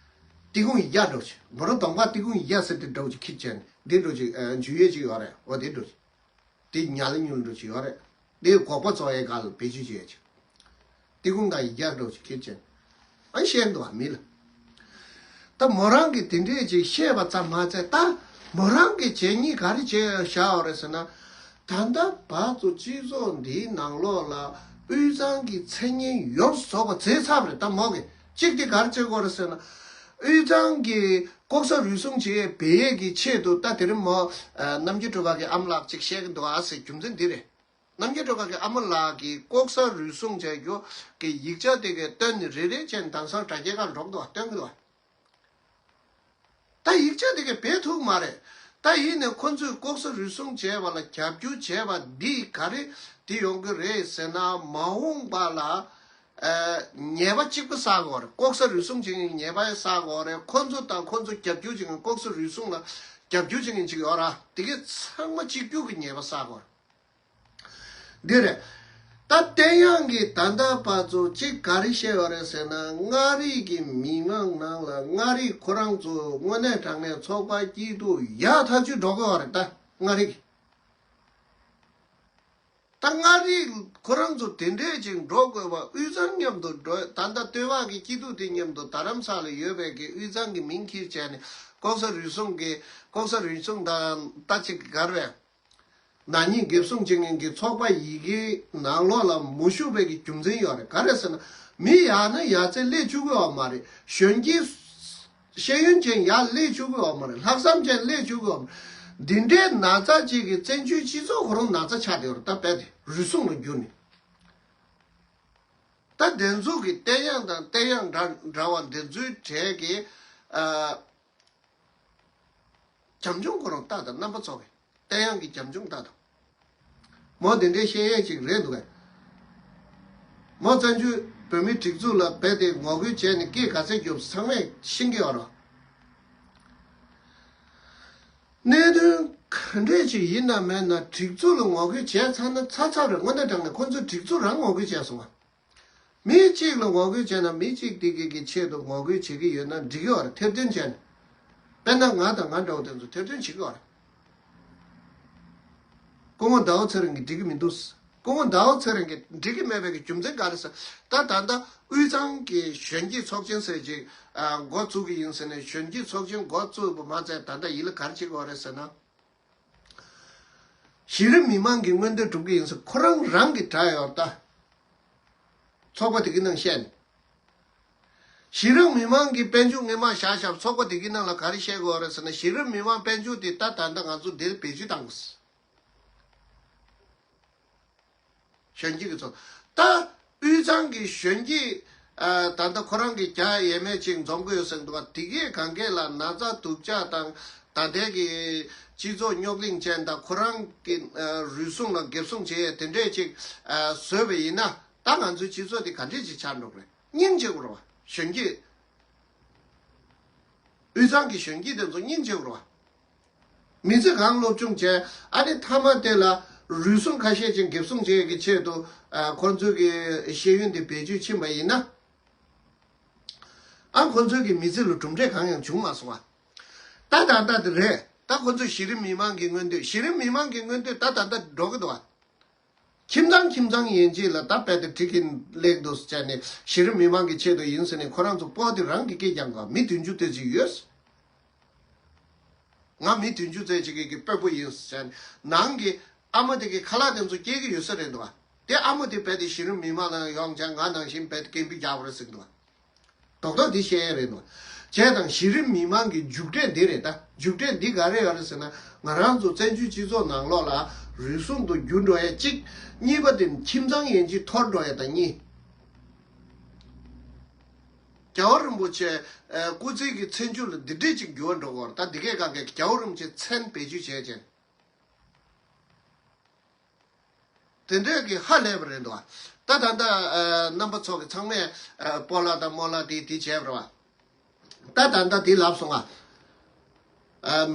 ཏི་ཀུང་ཡིག་བརྒྱ་འགྲོ་ཅིག་མོ་རང་གདོང་པ་ཏི་ཀུང་ཡིག་བརྒྱ་ཟེར་དེ་འགྲོ་ཅིག་ཁྱེར་བྱས་ནས་འདི་འགྲོ་ཅིག་འཇུ་ཡས་ཅིག་ཡོད་རེད། འོ་དེ་འགྲོ་ཅིག་དེ་ཉལ་ཉུལ་འགྲོ་ཅིག་ཡོད་རེད། དེ་འགོག་པ་བཙོག་ཡས་ག་ལ་བེད་སྤྱོད་བྱེད་ཅིག་ཏི་ཀུང་དང་ཡིག་བརྒྱ་འགྲོ་ཅིག་ཁྱེར་ཅན། ཨ་བཤད་འདུག་བ་མི་ལ། ད་མོ་རང་གིས་དེ་འདྲས་ཅིག་བཤད་པ་ཙམ་མ་ཚད། ད་མོ་རང་གིས་བྱས་ཉེས་ག་རེ་བྱས་བཞག་ཡོད་རེད་ཟེར་ན། ད་ལྟ་བར་དུ་སྤྱི་ཚོགས་འདིའི་ནང་ལོགས་ལ་དབུས་གཙང་གི་མཚན་སྙན་ཡོངས་སུ་རྫོགས་པ་བརྗེད་ཚར་བ་རེད། ད་མོ་གིས་གཅིག་དེ་ག་རེ་བྱེད་དགོས་རེད་ཟེར་ན། དབུས་གཙང་གི་ལྐོག་ཟ་རུལ་སུངས་བྱེད་ཡས་འབད་ཡས་ཀྱི་ཆེད་དུ་ད་དེ་རིང་མོ་ཨ་རྣམ་རྒྱལ་སྒྲོལ་དཀར་གྱི་ཨ་མ་ལགས་ཅིག་བཤད་ཀྱི་འདུག་ཨ་ཟེར་རྒྱུ་མཚན་འདི་རེད། རྣམ་རྒྱལ་སྒྲོལ་དཀར་གྱི་ཨ་མ་ལགས་ཀྱིས་ལྐོག་ཟ་རུལ་སུངས་བྱ་རྒྱུ་གི་ཡིག་ཆ་དེ་གའི་བཏོན་ནས་རེ་རེ་བྱས་ནས་དེང་སང་དྲ་རྒྱའི་ཁར་འགྲོ་གི་འདུག་བ། བཏོན་གི་འདུག་བ། ད་ཡིག་ཆ་དེ་གའི་བེད་ཐུག་མ་རེད། ད་ཡིན་ནས་ཁོ་ཚོས་ལྐོག་ཟ་རུལ་སུངས་བྱས་པ་ལ་རྒྱབ་སྐྱོར་བྱས་པ་འདིས་ག་རེ་འདི་ཡོང་གི་རེད་ཟེར་ན། མ་འོངས་པ་ལ་ཨ་ཉེས་པ་གཅིག་པ་བསགས་དགོས་རེད། ལྐོག་ཟ་རུལ་སུངས་བྱེད་མཁན་ཉེས་པ་བསགས་དགོས་རེད། ཁོ་ཚོ་དང་ཁོ་ཚོ་རྒྱབ་སྐྱོར་བྱེད་མཁན་ལྐོག་ཟ་རུལ་སུངས་ལ་རྒྱབ་སྐྱོར་བྱེད་མཁན་ཅིག་ཡོད་ར། དེ་གའི་ཚང་མ་གཅིག་གྱུར་གྱི་ཉེས་པ་བསགས་དགོས་རེད། འདི་རེད། ད་བསྟན་དབྱངས་ཀྱིས་ད་ལྟ་བར་དུ་གཅིག་ག་རེ་བཤད་ཡོད་རེད་ཟེར་ན། མངའ་རིས་ཀྱི་མི་མང་ནང་ལ་མངའ་རིས་ཁོ་རང་ཚོ་དངོས་གནས་དྲང་གནས་ཚོགས་པ་སྐྱིད་སྡུག་ཡག་ཐག་ཆོད་འགྲོ་གི་ཡོད་རེད། ད་མངའ་རིས་ཀྱི་ད་མངའ་རིས་ཁོ་རང་ཚོ་དེ་འདྲས་ཅིག་འགྲོ་དགོས་པ། དབུས་གཙང་མཉམ་དུ་འགྲོ། ད་ལྟ་སྟོད་འབག་གི་སྐྱིད་སྡུག་དེ་མཉམ་དུ་རྡ་རམ་ས་ལ་ཡོད་པའི་གི་དབུས་གཙང་གི་མིང་འཁྱེར་བྱས་ནས་ལྐོག་ཟ་རུལ་སུངས་ཀྱི་ལྐོག་ཟ་རུལ་སུངས་དང་ད་ཅིག་ག་རེ་རེད། ནག་ཉེས་འགེབས་སྲུང་བྱེད་མཁན་གྱི་ཚོགས་པ་ཡི་གེའི་ནང་ལོགས་ལ་མ་ཞུགས་པའི་གི་རྒྱུ་མཚན་ཡོད་རེད། ག་རེ་ཟེར་ན། མི་ཡག་ན་ཡག་ཚད་སླེབས་བཅུག་གི་ཡོད་མ་རེད། གཞོན་སྐྱེས་ཤེས་ཡོན་ཅན་ཡར་སླེབས་བཅུག་གི་ཡོད་མ་རེད། ལྷག་བསམ་ཅན་སླེབས་བཅུག་གི་ཡོད་མ་རེད། འདི་འདྲའི་ན་ཚ་ཅིག་གིས་བཙན་བྱོལ་སྤྱི་ཚོགས་ཁོ་རང་ན་ཚ་ཆགས་བསྡད་ཡོད་རེད། ད་རྦད་དེ་རུལ་སུངས་ལ་གྱུར་ནས། ད་འདི་ཚོ་གི་བསྟན་དབྱངས་དང་བསྟན་དབྱངས་འདྲ་འདྲ་བ་འདི་ཚོའི་གྲས་ཀྱི་ཨ། བྱམས་སྐྱོང་ཁོ་རང་ལྟ་དང་། རྣམ་པ་ཚོ་གི་བསྟན་དབྱངས་ཀྱི་བྱམས་སྐྱོང་ལྟ་དང་། མོ་དེ་འདྲའི་བཤད་ཡས་ཅིག་རེད་འདུག་གས། མོ་བཙན་བྱོལ་བོད་མིའི་སྒྲིག་འཛུགས་ལ་རྦད་དེ་ངོ་རྒོལ་བྱས་ནས་སྐད་ག་ཚད་རྒྱོབ་ཚང་མས་ཤེས་ཀྱི་ཡོད་རེད། གནད་དོན་ག་འདྲས་ཅིག་ཡིན་ན་མེད་ན་སྒྲིག་འཛུགས་ལ་ངོ་རྒོལ་བྱས་ཚར་ན་ཚར་ཚར་རེད། དངོས་གནས་དྲང་གནས་ཁོ་ཚོས་སྒྲིག་འཛུགས་རང་ངོ་རྒོལ་བྱས་སོང་བ། མི་གཅིག་ལ་ངོ་རྒོལ་བྱས་ན་མི་གཅིག་དེ་གི་གི་ཆེད་དུ་ངོ་རྒོལ་བྱེད་ཀྱི་ཡོད་ན་འགྲིག་གི་ཡོད་རེད། ཐེར་འདོན་བྱས་ནས། དཔེར་ན་ང་དང་ང་འདྲ་བོ་དེ་ཚོ་ཐེར་འདོན་བྱེད་ཀྱི་ཡོད་རེད། སྐུ་ངོ་ཟླ་བ་ཚེ་རིང་གིས་འགྲིག་གི་མི་འདུག་སྐུ་ངོ་ཟླ་བ་ཚེ་རིང་གིས་འགྲིག་གི་མེད་པའི་གི་རྒྱུ་མཚན་ག་རེ་ཟེར། ད་ད་ལྟ་དབུས་གཙང་གི་གཞོན་སྐྱེས་ཚོགས་ཆེན་ཟེར་ཅིག་ཨ་འགོ་བཙུགས་ཀྱི་ཡིན་ཟེར་ནས། གཞོན་སྐྱེས་ཚོགས་ཆེན་འགོ་བཙུགས་པ་མ་ཚད་ད་ལྟ་ཡིད་ལ་ག་རེ་བྱེད་ཀྱི་ཡོད་རེད་ཟེར་ན། གཞི་རིམ་མི་མང་གི་མངོན་འདོད་སྒྲུབ་ཀྱི་ཡིན་ཟེར་ཁོ་རང་རང་གིས་བསྒྲགས་ཡོད་ད། ཚོགས་པ་དེ་གི་ནང་བཤད་ནས། གཞི་རིམ་མི་མང་གི་དཔལ་འབྱོར་སྔོན་མ་བཞག་བཞག་ཚོགས་པ་དེ་གི་ནང་ལ་ག་རེ་བཤད་དགོས་རེད་ཟེར་ན། གཞི་རིམ་མི་མང་དཔལ་འབྱོར་དེ་ད་ད་ལྟ་ང་ཚོ་འདིར་བེད་སྤྱོད་བཏང་དགོས། གཞོན་སྐྱེས་ཀྱི་ཚོགས། ད་དབུས་གཙང་གི་གཞོན་སྐྱེས་ཨ་ད་ལྟ་ཁོ་རང་གི་རྒྱ་ཡས་མས་ཅིག་འཛོམས་ཀྱི་ཡོད་ཟེར་འདུག་ག་དེ་གས་གང་གས་ལ་ན་ཚ་སྡུག་ཅག་དང་། ད་ལྟའི་གི་སྤྱི་ཚོགས་རྙོག་གླེང་ཅན་དང་། ཁོ་རང་གི་ཨ་རུལ་སུངས་ལ་འགེབས་སྲུང་བྱེད་ཡས་དེ་འདྲས་ཅིག་ཨ་བཟོས་པ་ཡིན་ན། ད་ང་ཚོའི་སྤྱི་ཚོགས་དེ་ག་འདྲས་ཅིག་ཆགས་འགྲོ་གི་རེད། སྙིང་རྗེ་པོ་རེད་བ། གཞོན་སྐྱེས། དབུས་གཙང་གི་གཞོན་སྐྱེས་དེ་ཚོ་སྙིང་རྗེ་པོ་རེད་བ། མི་ཚེ་གང་སློབ་སྦྱོང་བྱས། ཨ་ནི་མཐའ་མ་དེ་ལ་རུལ་སུངས་ཁ་ཤས་ཅིག་འགེབས་སྲུང་བྱེད་ཡས་ཀྱི་ཆེད་དུ་ཨ་ཁོ་ཚོའི་གི་ཤེས་ཡོན་དེ་བེད་སྤྱོད་ཕྱིན་པ་ཡིན་ན། ཨ་ཁོ་ཚོའི་གི་མི་ཚེ་ལ་གྲུབ་འབྲས་གང་ཡང་བྱུང་མ་སོང་བ། ད་ད་ལྟ་དེ་རེད། ད་ཁོ་ཚོས་གཞི་རིམ་མི་མང་གི་མངོན་འདོད། གཞི་རིམ་མི་མང་གི་མངོན་འདོད་ད་ད་ལྟ་འགྲོ་གི་འདུག་བ། ཁྱིམ་ཚང་ཁྱིམ་ཚང་ཡན་ཆད་ལ་ད་རྦད་དེ་འགྲིག་གི་སླེབས་འདུག་ཟེར་ནས། གཞི་རིམ་མི་མང་གི་ཆེད་དུ་ཡིན་ཟེར་ནས་ཁོ་རང་ཚོ་སྤོ་དེ་རང་གི་སྐད་རྐྱང་ག་མི་བདུན་ཅུ་ཙམ་ཅིག་ཡོད། ང་མི་བདུན་ཅུ་ཙམ་ཅིག་གི་གི་སྤོ་བོ་ཡིན་ཟེར་ནས། ནང་གི་ཨ་མ་དེ་གི་ཁ་ལག་དེ་ཚོ་སྐྱེལ་གི་ཡོད་ས་རེད་འདུག་བ། དེ་ཨ་མ་དེ་རྦད་དེ་གཞི་རིམ་མི་མང་ནང་ཡོང་བྱས་ང་ནང་བཞིན་རྦད་དེ་སྐད་འབོད་རྒྱག་པ་རེད་ཟེར་གི་འདུག་བ། རྡོག་རྡོག་འདི་བཤད་ཡས་རེད་འདུག་བ། བྱས་ཙང་གཞི་རིམ་མི་མང་གི་མཇུག་འབྲས་འདི་རེད་ད། མཇུག་འབྲས་འདི་ག་རེ་ཡོད་རེད་ཟེར་ན། ང་རང་ཚོ་བཙན་བྱོལ་སྤྱི་ཚོགས་ནང་ལོགས་ལ་རུལ་སུངས་དུ་འགྱུར་འགྲོ་ཡས་གཅིག། གཉིས་པ་དེ་ཁྱིམ་ཚང་ཡན་ཆད་འཐོར་འགྲོ་ཡས་དང་གཉིས། རྒྱལ་བ་རིན་པོ་ཆེ་སྐུ་ཚེ་གི་མཚན་བརྗོད་ལ་འདི་འདྲས་ཅིག་འགྱུར་བ་འགྲོ་གི་ཡོད་རེད། ད་འདི་གའི་སྒང་གའི་རྒྱལ་བ་རིན་པོ་ཆེ་མཚན་བེད་སྤྱོད་བྱས་བྱས། དེ་འདྲས་ཀྱི་ཧ་ལས་པ་རེད་འདུག་ད་ད་ལྟ་རྣམ་པ་ཚོ་གི་ཚང་མས་སྤོ་ལགས་དང་རྨོ་ལགས་དེ་དེ་བྱས་པ་རེད་བ། ད་ད་ལྟ་དེ་ལབ་སོང་ང་།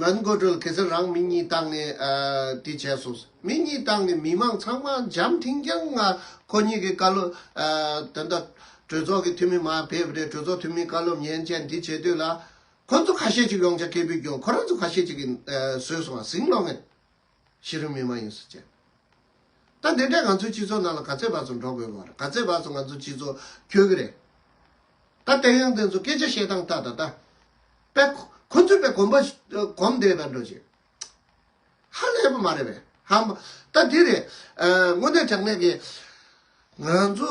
མོན་གྷོ་ཀྲོའུ་གེ་སར་རང་མི་གཉིས་བཏང་ནས་དེ་བྱས་སོང་། མི་གཉིས་བཏང་ནས་མི་མང་ཚང་མ་འཇམ་ཐིང་ཐིང་ང་ཁོ་གཉིས་ཀྱི་བཀའ་སློབ་ད་ལྟ་གྲོས་ཚོགས་ཀྱི་འཐུས་མི་མར་ཕེབས་པ་རེད། གྲོས་ཚོགས་འཐུས་མི་བཀའ་སློབ་ཉན་བྱས་འདི་བྱེད་དུས་ལ། ཁོ་ཚོ་ཁ་ཤས་ཅིག་ཡོངས་ཆ་ཁེ་བུད་གྱོང་ཁོ་རང་ཚོ་ཁ་ཤས་ཅིག་གིས་བཟོས་སོང་བ་ཟིང་ལོག་ངེས། གཞི་རིམ་མི་མང་ཡིན་ཟེར་བྱས། ད་འདི་འདྲས་ང་ཚོའི་སྤྱི་ཚོགས་ནང་ལ་ག་ཚད་བར་ཚོ་འགྲོ་དགོས་པ་རེད། ག་ཚད་བར་ཚོ་ང་ཚོའི་སྤྱི་ཚོགས་འཁྱོལ་གི་རེད། ད་བསྟན་དབྱངས་དེ་ཚོ་སྐད་ཆ་བཤད་སྟངས་ལྟ་ད་ད། དཔེ་ཁོ་ཚོས་དཔེ་གོམ་པ་གོམ་བསྡད་པ་འགྲོ་ཅིག་ཧ་ལས་པ་མ་རེད་པས། ཧམ་པ་ད་འདི་རེད། དངོས་གནས་དྲང་གནས་ཀྱི་ང་ཚོ་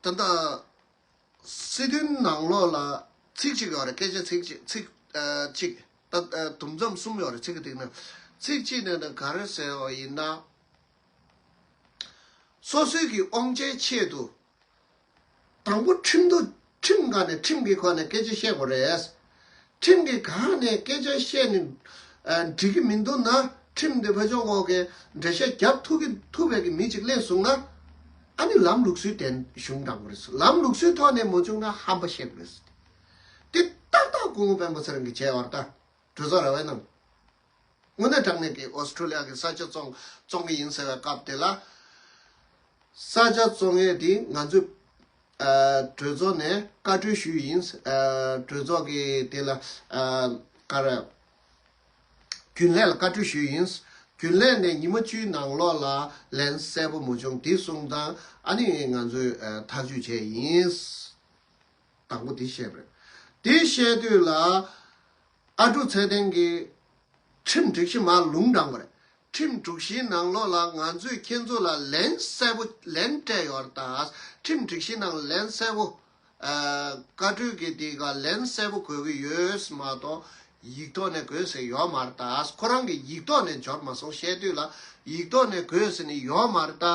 ད་ལྟ། སྲིད་དོན་ནང་ལོགས་ལ་ཚིག་གཅིག་ཡོད་རེད། སྐད་ཆ་ཚིག་གཅིག་ཚིག་ཨ་གཅིག་ད་ཨ་དུམ་མཚམས་གསུམ་ཡོད་རེད། ཚིག་གི་སྟེང་ན་ཚིག་གཅིག་ནས་ནི་ག་རེ་ཟེར་བ་ཡིན་ན། སོ་སོའི་གི་དབང་ཆའི་ཆེད་དུ། དང་པོ་ཁྲིམས་དུ་ཁྲིམས་སྒང་ནས་ཁྲིམས་ཀྱི་ཁོངས་ནས་སྐད་ཆ་བཤད་དགོས་རེད། ཁྲིམས་ཀྱི་སྒང་ནས་སྐད་ཆ་བཤད་ནས་ཨ་འགྲིག་གི་མི་འདུག་ན། ཁྲིམས་དེ་ཕར་ཕྱོགས་འོག་གི་འགྲེལ་བཤད་རྒྱབ་ཐུབ་ཀྱི་ཐུབ་པའི་གི་མི་གཅིག་སླེབས་སོང་ན། ཨ་ནི་ལམ་ལུགས་སྲོལ་དེ་གཞུང་དྲང་པོ་རེད། ལམ་ལུགས་སྲོལ་ཐོག་ནས་མ་བྱུང་ན་ཧམ་པ་བཤད་དགོས་རེད། དེ་ཏག་ཏག་སྐུ་ངོ་སྤེན་པ་ཚེ་རིང་གིས་བྱས་པ་རེད་ད། གྲོས་ཚོགས་ར་བའི་ནང་། དངོས་གནས་དྲང་གནས་ཀྱི་ཨོ་སི་ཁྲུ་ལི་ཡ་གི་ས་ཆ་བཙོང་བཙོང་གི་ཡིན་ཟེར་བའི་སྐབས་དེ་ལ། ས་ཆ་བཙོང་ཡས་དེ་ང་ཚོས་ཨ་གྲོས་ཚོགས་ནས་བཀའ་འཁྲོལ་ཞུས་ཡིན། ཨ་གྲོས་ཚོགས་ཀྱི་དེ་ལ་ཨ་ག་རེ། རྒྱུན་ལས་ལ་བཀའ་འཁྲོལ་ཞུས་ཡིན། རྒྱུན་ལས་ནས་ཉི་མ་བཅུའི་ནང་ལོགས་ལ་ལན་གསལ་པོ་མ་བྱུང་དེ་གསུངས་དང་ཨ་ནི་ང་ཚོས་ཨ་ཐག་གཅོད་བྱས་ཡིན། དང་པོ་དེ་བཤད་པ་རེད། དེ་བཤད་དུས་ལ་ཨ་ཀྲུག་ཚེ་བརྟན་གྱིས་ཁྲིམས་སྒྲིག་གཞི་མར་ལུང་དྲངས་པ་རེད། ཁྲིམས་སྒྲིག་གཞིའི་ནང་ལོགས་ལ་ང་ཚོས་ཁྱེད་ཚོ་ལ་ལན་གསལ་པོ་ལན་སྤྲད་ཡོད་རེད་ད། ཁྲིམས་སྒྲིག་གཞིའི་ནང་ལན་གསལ་པོ། ཨ་བཀའ་འཁྲོལ་གྱི་དེ་ག་ལན་གསལ་པོ་དགོས་ཀྱི་ཡོད་མ་གཏོགས་ཡིག་ཐོག་ནས་དགོས་ཟེར་ཡོད་མ་རེད་ད། ཁོ་རང་གིས་ཡིག་ཐོག་ནས་འབྱོར་མ་སོང་བཤད་དུས་ལ་ཡིག་ཐོག་ནས་དགོས་ཟེར་ནས་ཡོད་མ་རེད་ད།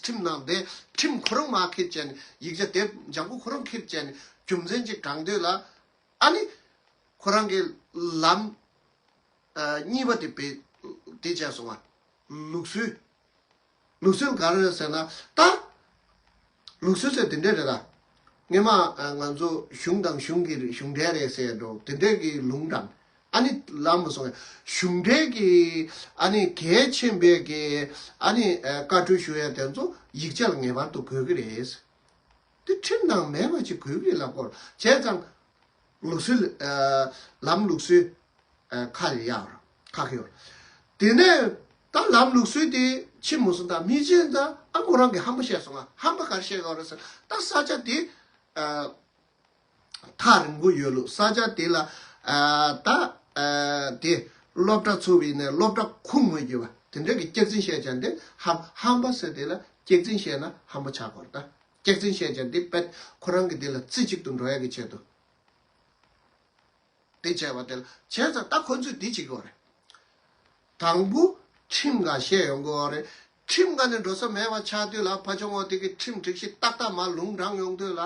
ཁྲིམས་ནང་དེ་ཁྲིམས་ཁོ་རང་མར་འཁྱེར་བྱས་ནས་ཡིག་ཆ་དེབ་ལྗང་ཁུ་ཁོ་རང་འཁྱེར་བྱས་ནས་རྒྱུ་མཚན་ཅིག་དྲངས་དུས་ལ། ཨ་ནི། ཁོ་རང་གི་ལམ། ཨ་གཉིས་པ་དེ་བེད་དེ་བྱས་སོང་ང་། ལུགས་སྲོལ། ལུགས་སྲོལ་ག་རེ་རེད་ཟེར་ན་ད། ལུགས་སྲོལ་ཟེར་དེ་འདྲས་རེད་ད། སྔོན་མ་ཨ་ང་ཚོ་གཞུང་དང་གཞུང་གི་གཞུང་འབྲེལ་རེད་ཟེར་འགྲོ་དེ་འདྲས་ཀྱི་ལུང་དྲངས། ཨ་ནི་ལམ་མ་སོང་ངས་གཞུང་འབྲེལ་གྱི་ཨ་ནི་གལ་ཆེན་པོའི་གི་ཨ་ནི་ཨ་བཀའ་འཁྲོལ་ཞུ་ཡ་དེ་ཚོ་ཡིག་ཆ་ལ་ངེས་པར་དུ་དགོས་ཀྱི་རེད། དེ་ཁྲིམས་ནང་མེད་པ་ཅིག་དགོས་ཀྱི་རེད་ལབ་སྐོར་བྱས་ཙང་། ལུགས་སྲོལ། ཨ་ལམ་ལུགས་སྲོལ། ཨ་ཁ་ལ་ཡར་ཁ་ཁེ་བར། དེ་ནས་ད་ལམ་ལུགས་སྲོལ་དེ་ཕྱིན་མ་སོང་ད་མི་ཆེན་ད་ཨ་ཁོ་རང་གིས་ཧམ་པ་བཤད་སོང་ང་། ཧམ་པ་ག་རེ་བཤད་ག་རེ་ཟེར་ད་ས་ཆ་དེ་ཨ་ཐག་རིང་པོ་ཡོད་ལུགས། ས་ཆ་དེ་ལ་ཨ་ད་ཨ་དེ་སློབ་གྲྭ་ཚུགས་པ་ཡིན་ནའི་སློབ་གྲྭ་ཁུངས་མེད་རྒྱུ་བ་དེ་འདྲ་གི་སྐྱག་རྫུན་བཤད་ཀྱང་དེ་ཧམ་ཧམ་པ་ཟེར་དེ་ལ་སྐྱག་རྫུན་བཤད་ན་ཧམ་པ་ཆགས་ག་རེད་ད། སྐྱག་རྫུན་བཤད་ཀྱང་དེ་དཔེ་ཁོ་རང་གི་དེ་ལ་རྩི་གཅིག་ཏུ་འགྲོ་ཡ་གི་ཆེད་དུ། དེ་བྱས་པ་དེ་ལ་བྱས་ཙང་ད་ཁོ་ཚོས་འདི་བྱེད་དགོས་རེད། དང་པོ་ཁྲིམས་སྒང་བཤད་ཡོང་དགོས་རེད། ཁྲིམས་སྒང་ནས་འགྲོ་ས་མེད་པ་ཆགས་དུས་ལ་ཕ་ཆུང་བ་དེ་གི་ཁྲིམས་སྒྲིག་གཞི་ཏག་ཏག་མར་ལུང་དྲངས་ཡོང་དུས་ལ་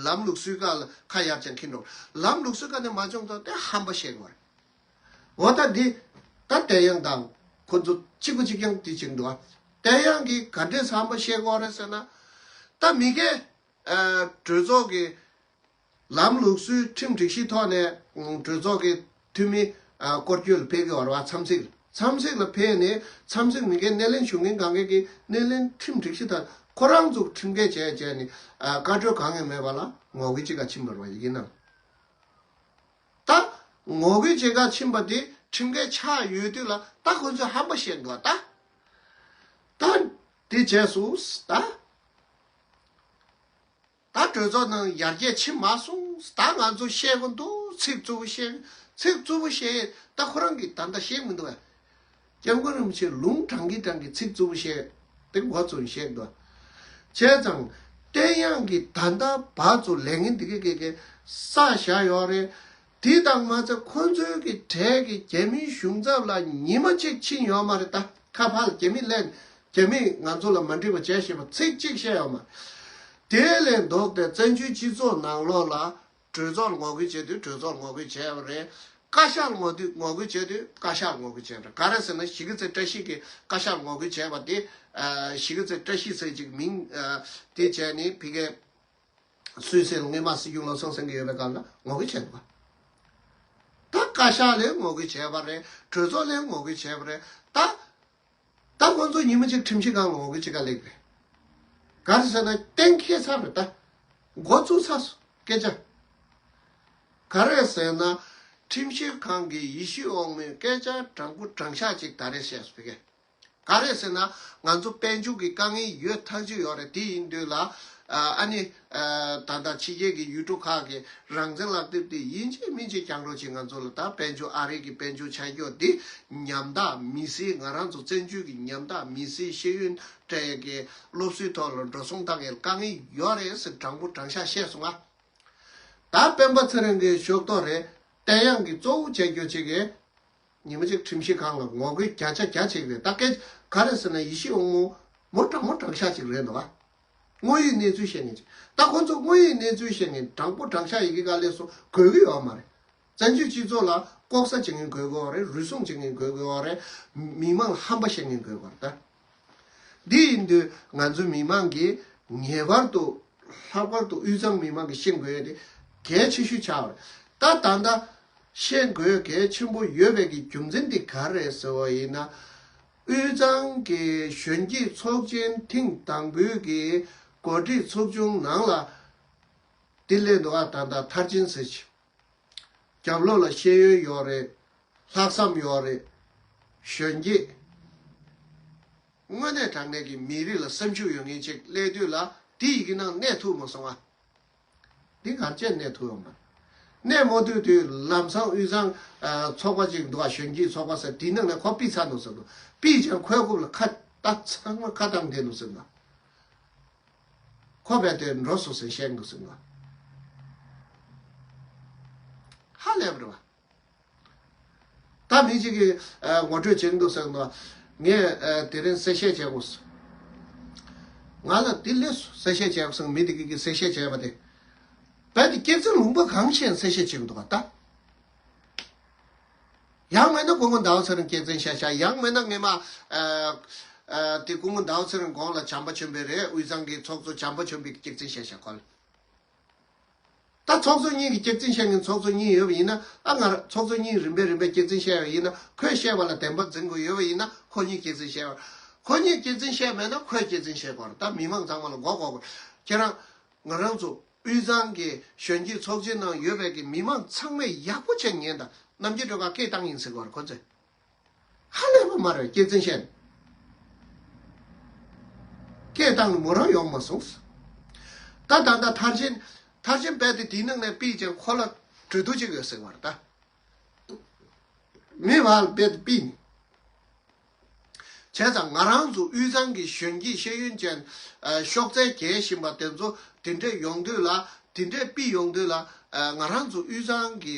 ལམ་ལུགས་སྲོལ་སྒང་ལ་ཁ་ཡར་ཅན་འཁྱེར་འགྲོ། ལམ་ལུགས་སྲོལ་སྒང་ནས་མ་བྱུང་ཙང་དེ་ཧམ་པ་བཤད་དགོས་རེད། འོ་ད་འདི་ད་བསྟན་དབྱངས་དང་ཁོ་ཚོ་གཅིག་པ་གཅིག་རྐྱང་དེ་བྱེད་འདུག་ཨ། བསྟན་དབྱངས་ཀྱིས་ག་འདྲས་ཧམ་པ་བཤད་དགོས་རེད་ཟེར་ན། ད་མི་སྒེར་ཨ་གྲོས་ཚོགས་ཀྱི་ལམ་ལུགས་སྲོལ་ཁྲིམས་སྒྲིག་གཞི་ཐོག་ནས་གྲོས་ཚོགས་ཀྱི་འཐུས་མི་སྐོར་སྐྱོད་ལ་ཕེབས་ཀྱི་ཡོད་རེད་བ། འཚམས་གཟིགས་ལ། འཚམས་གཟིགས་ལ་ཕེབས་ནས་འཚམས་གཟིགས་མི་སྒེར་སྣེ་ལེན་ཞུ་མཁན་གང་ག་གིས་སྣེ་ལེན་ཁྲིམས་སྒྲིག་གཞི་ཐོག་ཁོ་རང་ཚོ་ཁྲིམས་འགལ་བྱས་བྱས་ནས་བཀའ་འཁྲོལ་གང་ཡང་མེད་པ་ལ་ངོ་རྒོལ་བྱེད་ག་ཕྱིན་པ་རེད་བ་ཡི་གེ་ནང་། ད་ངོ་རྒོལ་བྱེད་ག་ཕྱིན་པ་དེ་ཁྲིམས་འགལ་ཆགས་ཡོད་དུས་ལ་ད་ཁོ་ཚོས་ཧམ་པ་བཤད་འདུག་བ་ད། ད་དེ་བྱས་སོང་ད། ད་གྲོས་ཚོགས་ནང་ཡར་རྒྱས་ཕྱིན་མ་སོང་། ད་ང་ཚོ་བཤད་དགོས་འདུག་ཚིག་རྩུབ་པོ་བཤད། ཚིག་རྩུབ་པོ་བཤད་ཡས་ད་ཁོ་རང་གིས་ད་ལྟ་བཤད་མི་འདུག་བས། སྐྱབས་མགོན་རིན་པོ་ཆེ་ལུང་དྲངས་ཀྱི་དྲངས་ཀྱི་ཚིག་རྩུབ་པོ་བཤད་དེ་མགོ་ཚོས་བཤད་འདུག་བྱས་ཙང་བསྟན་དབྱངས་ཀྱིས་ད་ལྟ་བར་ཚོ་ལས་ངན་འདི་ག་གེ་གེ་བསགས་བཞག་ཡོད་རེད། དེ་དང་མ་ཚད་ཁོ་ཚོའི་གི་གྲས་ཀྱི་རྒྱ་མིའི་གཞུང་ཚབ་ལ་ཉི་མ་གཅིག་ཕྱིན་ཡོད་མ་རེད་ད། ཁ་ཕར་ལ་རྒྱ་མི་ལན་རྒྱ་མིས་ང་ཚོ་ལ་མ་འགྲིག་པ་བྱས་ཞེས་པ་ཚིག་གཅིག་བཤད་ཡོད་མ་རེད། དེ་ལས་ལྡོག་སྟེ་བཙན་བྱོལ་སྤྱི་ཚོགས་ནང་ལོགས་ལ་གྲོས་ཚོགས་ལ་ངོ་རྒོལ་བྱེད་དུས་གྲོས་ཚོགས་ལ་ངོ་རྒོལ་བྱས་པ་རེད། བཀའ་ཤག་ལ་ངོ་དུས་ངོ་རྒོལ་བྱེད་དུས་བཀའ་ཤག་ལ་ངོ་རྒོལ་བྱས་པ་རེད། ག་རེ་ཟེར་ན་གཞིས་ཀ་རྩེ་བཀྲ་ཤིས་ཀྱིས་བཀའ་ཤག་ལ་ངོ་རྒོལ་བྱས་པ་དེ། ཨ། གཞིས་ཀ་རྩེ་བཀྲ་ཤིས་ཟེར་ཅིག་མིང་ཨ་དེ་བྱས་ནས་ཕ་གིའི་སུད་སི་ལ་སྔོན་མ་སྲིད་སྐྱོང་བློ་བཟང་སེང་གེ་ཡོད་པའི་སྐབས་ལ་ངོ་རྒོལ་བྱས་འདུག་ག་ད་བཀའ་ཤག་ལ་ངོ་རྒོལ་བྱས་པ་རེད། གྲོས་ཚོགས་ལ་ངོ་རྒོལ་བྱས་པ་རེད། ད། ད་ཁོང་ཚོ་ཉི་མ་གཅིག་ཁྲིམས་ཞིབ་ཁང་ལ་ངོ་རྒོལ་བྱེད་ག་སླེབས་རེད། ག་རེ་ཟེར་ན་གཏན་འཁེལ་ཚར་རེད། ད་འགོ་བཙུགས་ཚར་སོང་སྐད་ཆ། ག་རེ་ཟེར་ན་ཁྲིམས་ཞིབ་ཁང་གིས་ཡེ་ཤེས་དབང་མོའི་སྐད་ཆ་དྲང་པོ་དྲང་བཞག་ཅིག་ད་རེས་བཤད་སོང་བ་གི། ག་རེ་ཟེར་ན་ང་ཚོ་དཔལ་འབྱོར་གྱི་དཀའ་ངལ་ཡོད་ཐག་ཆོད་ཡོད་རེད། དེ་ཡིན་དུས་ལ་ཨ་ནི་ད་ལྟ་ཕྱི་རྒྱལ་གྱི་ཡུལ་གྲུ་ཁག་གི་རང་བཙན་ལག་དེབ་དེ་ཡིན་གཅིག་མིན་གཅིག་རྒྱག་རོགས་བྱེད། ང་ཚོ་ལ་ད་དཔལ་འབྱོར་ཨ་རི་གི་དཔལ་འབྱོར་ཆག་རྒྱུ་འདི་ཉམ་ཐག་མི་སེར། ང་རང་ཚོ་བཙན་བྱོལ་གྱི་ཉམ་ཐག་མི་སེར་ཤེས་ཡོན་སྤྲད་ཀྱི་སློབ་གསོའི་ཐོག་ལ་འགྲོ་སོང་བཏང་ཡས་དཀའ་ངལ་ཡོད་རེད་ཟེར་དྲང་པོ་དྲང་བཞག་བཤད་སོང་ང་། ད་སྤེན་པ་ཚེ་རིང་གི་ཤོག་ཐོག་རེད། བསྟན་ཡག་གི་གཙོ་བོ་བྱེད་རྒྱུ་ཅིག་གིས་ཉི་མ་གཅིག་ཁྲིམས་ཞིབ་ཁང་ལ་ངོ་རྒོལ་བརྒྱ་ཆ་བརྒྱ་བྱེད་ཀྱི་རེད། ད་སྐད་ག་རེ་ཟེར་ན་ཡེ་ཤེས་དབང་མོ་མོ་དྲང་མོ་དྲང་བཞག་ཅིག་རེད་འདུག་ག་དངོས་ཡོད་གནས་ཚུལ་བཤད་མཁན་ཅིག་ད་ཁོང་ཚོ་དངོས་ཡོད་གནས་ཚུལ་བཤད་མཁན་དྲང་པོ་དྲང་བཞག་ཡི་གེ་ག་ལས་སུ་དགོས་ཀྱི་ཡོད་མ་རེད། བཙན་བྱོལ་སྤྱི་ཚོགས་ལ་ལྐོག་ཟ་བྱེད་མཁན་དགོས་ཀྱི་ཡོད་རེད། རུལ་སུངས་བྱེད་མཁན་དགོས་ཀྱི་ཡོད་རེད། མི་མང་ལ་ཧམ་པ་བཤད་མཁན་དགོས་ཀྱི་ཡོད་རེད་ད། འདི་ཡིན་དུས་ང་ཚོའི་མི་མང་གིས་ངེས་པར་དུ་ལྷག་པར་དུ་དབུས་གཙང་མི་མང་གིས་ཤེས་དགོས་ཡ་དེ་གལ་ཆེ་ཤོས་ཆགས་པ་རེད། ད་ད་ལྟ་ཤེས་དགོས་གལ་ཆེན་པོ་ཡོད་པའི་གི་རྒྱུ་མཚན་འདི་ག་རེ་རེད་ཟེར་བ་ཡིན་ན། དབུས་གཙང་གི་གཞོན་སྐྱེས་ཚོགས་ཆེན་ཐེངས་དང་པོའི་གི་གོ་སྒྲིག་ཚོགས་ཆུང་ནང་ལ་དེ་སླེབས་འདུག་ག་ད་ལྟ་མཐར་ཕྱིན་ཟེར་གྱི། རྒྱབ་ལོགས་ལ་ཤེས་ཡོན་ཡོད་རེད། ལྷག་བསམ་ཡོད་རེད། གཞོན་སྐྱེས། དངོས་གནས་དྲང་གནས་ཀྱི་མི་རིགས་ལ་སེམས་ཤུགས་ཡོད་མཁན་ཅིག་སླེབས་དུས་ལ་དེ་ཡི་གེ་ནང་གནས་ཐུབ་མ་སོང་ང་། འདི་གར་བཅད་གནས་ཐུབ་ཡོང་མ་རེད། གནས་མ་ཐུབ་དུས་ལམ་སང་དབུས་གཙང་ཚོགས་པ་ཅིག་འདུག་ག་གཞོན་སྐྱེས་ཚོགས་པ་ཟེར་དེའི་ནང་ནས་ཁོ་ཕུད་ཚར་འདུག་ཟེར་འདུག་ཕུད་ཀྱང་ཁོའི་རྐུབ་ལ་ཁ་ད་ཚང་མ་ཁ་བཏང་བསྡད་འདུག་ཟེར་འདུག་ཁོ་རྦད་དེ་འགྲོ་སོང་ཟེར་བཤད་འདུག་ཟེར་ན། ཧ་ལས་པ་རེད་བ། ད་མི་གཅིག་གིས་ཨ་ངོ་སྤྲོད་བྱེད་འདུག་ཟེར་ན། ངས་ཨ་དེ་རིང་གསལ་བཤད་བྱེད་དགོས་སོང་། ང་ལ་དེ་ལས་གསལ་བཤད་བྱེད་དགོས་སོང་། མི་དེ་གིས་གསལ་བཤད་བྱས་པ་དེ། རྦད་དེ་སྐྱག་རྫུན་ལུང་པ་གང་ཤེས་གསལ་བཤད་བྱེད་ཀྱི་འདུག་ག་ད། ཡང་མིན་ན་སྐུ་ངོ་ཟླ་བ་ཚེ་རིང་སྐྱག་རྫུན་བཤད་ཤག་ཡང་མིན་ན་སྔོན་མ་ཨ་ཨ་དེ་སྐུ་ངོ་ཟླ་བ་ཚེ་རིང་གོང་ལ་བྱམས་པ་ཆོས་འཕེལ་རེད། དབུས་གཙང་གི་ཚོགས་གཙོ་བྱམས་པ་ཆོས་འཕེལ་གྱིས་སྐྱག་རྫུན་བཤད་ཤག་ཁོ་ལ། ད་ཚོགས་གཙོ་གཉིས་ཀྱིས་སྐྱག་རྫུན་བཤད་མཁན་ཚོགས་གཙོ་གཉིས་ཡོད་པ་ཡིན་ན། ཨ་ང་རང་ཚོགས་གཙོ་གཉིས་རིམ་པས་རིམ་པས་སྐྱག་རྫུན་བཤད་པ་ཡིན་ན། ཁོས་བཤད་པ་ལ་བདེན་པ་འཛིན་དགོས་ཡོད་པ་ཡིན་ན། ཁོ་གཉིས་སྐྱག་རྫུན་བཤད་པ། ཁོ་གཉིས་སྐྱག་རྫུན་བཤད་མེད་ན་ཁོས་སྐྱག་རྫུན་བཤད་དགོས་རེད། ད་མི་མང་ཚང་མ་ལ་མགོ་སྐོར་དགོས། ཁྱེད་རང་། ང་རང་ཚོ་དབུས་གཙང་གི་གཞོན་སྐྱེས་ཚོགས་ཆེན་ནང་ཡོད་པའི་གི་མི་མང་ཚང་མས་ཡག་པོ་བྱས་ཉན་དང་། རྣམ་རྒྱལ་སྒྲོལ་དཀར་སྐད་བཏང་ཡིན་ཟེར་གི་བར་ཁོ་ཚོས། ཧ་ལས་པ་མ་རེད། སྐྱག་རྫུན་བཤད། སྐད་བཏང་ནས་མོ་རང་ཡོང་མ་སོང་། ད་ད་ད་མཐར་ཕྱིན། མཐར་ཕྱིན་རྦད་དེ་དེའི་ནང་ནས་ཕུད་ཀྱང་ཁོ་ལ་གྲོས་བསྡུར་བྱེད་དགོས་ཟེར་བ་རེད་ད། མི་བར་རྦད་དེ་ཕུད་ནས། བྱས་ཙང་ང་རང་ཚོ་དབུས་གཙང་གི་གཞོན་སྐྱེས་ཤེས་ཡོན་ཅན་ཨ་གཤོག་རྩལ་རྒྱས་བཞིན་པ་དེ་ཚོ་དེ་འདྲས་ཡོང་དུས་ལ། དེ་འདྲས་ཕུད་ཡོང་དུས་ལ། ཨ་ང་རང་ཚོ་དབུས་གཙང་གི་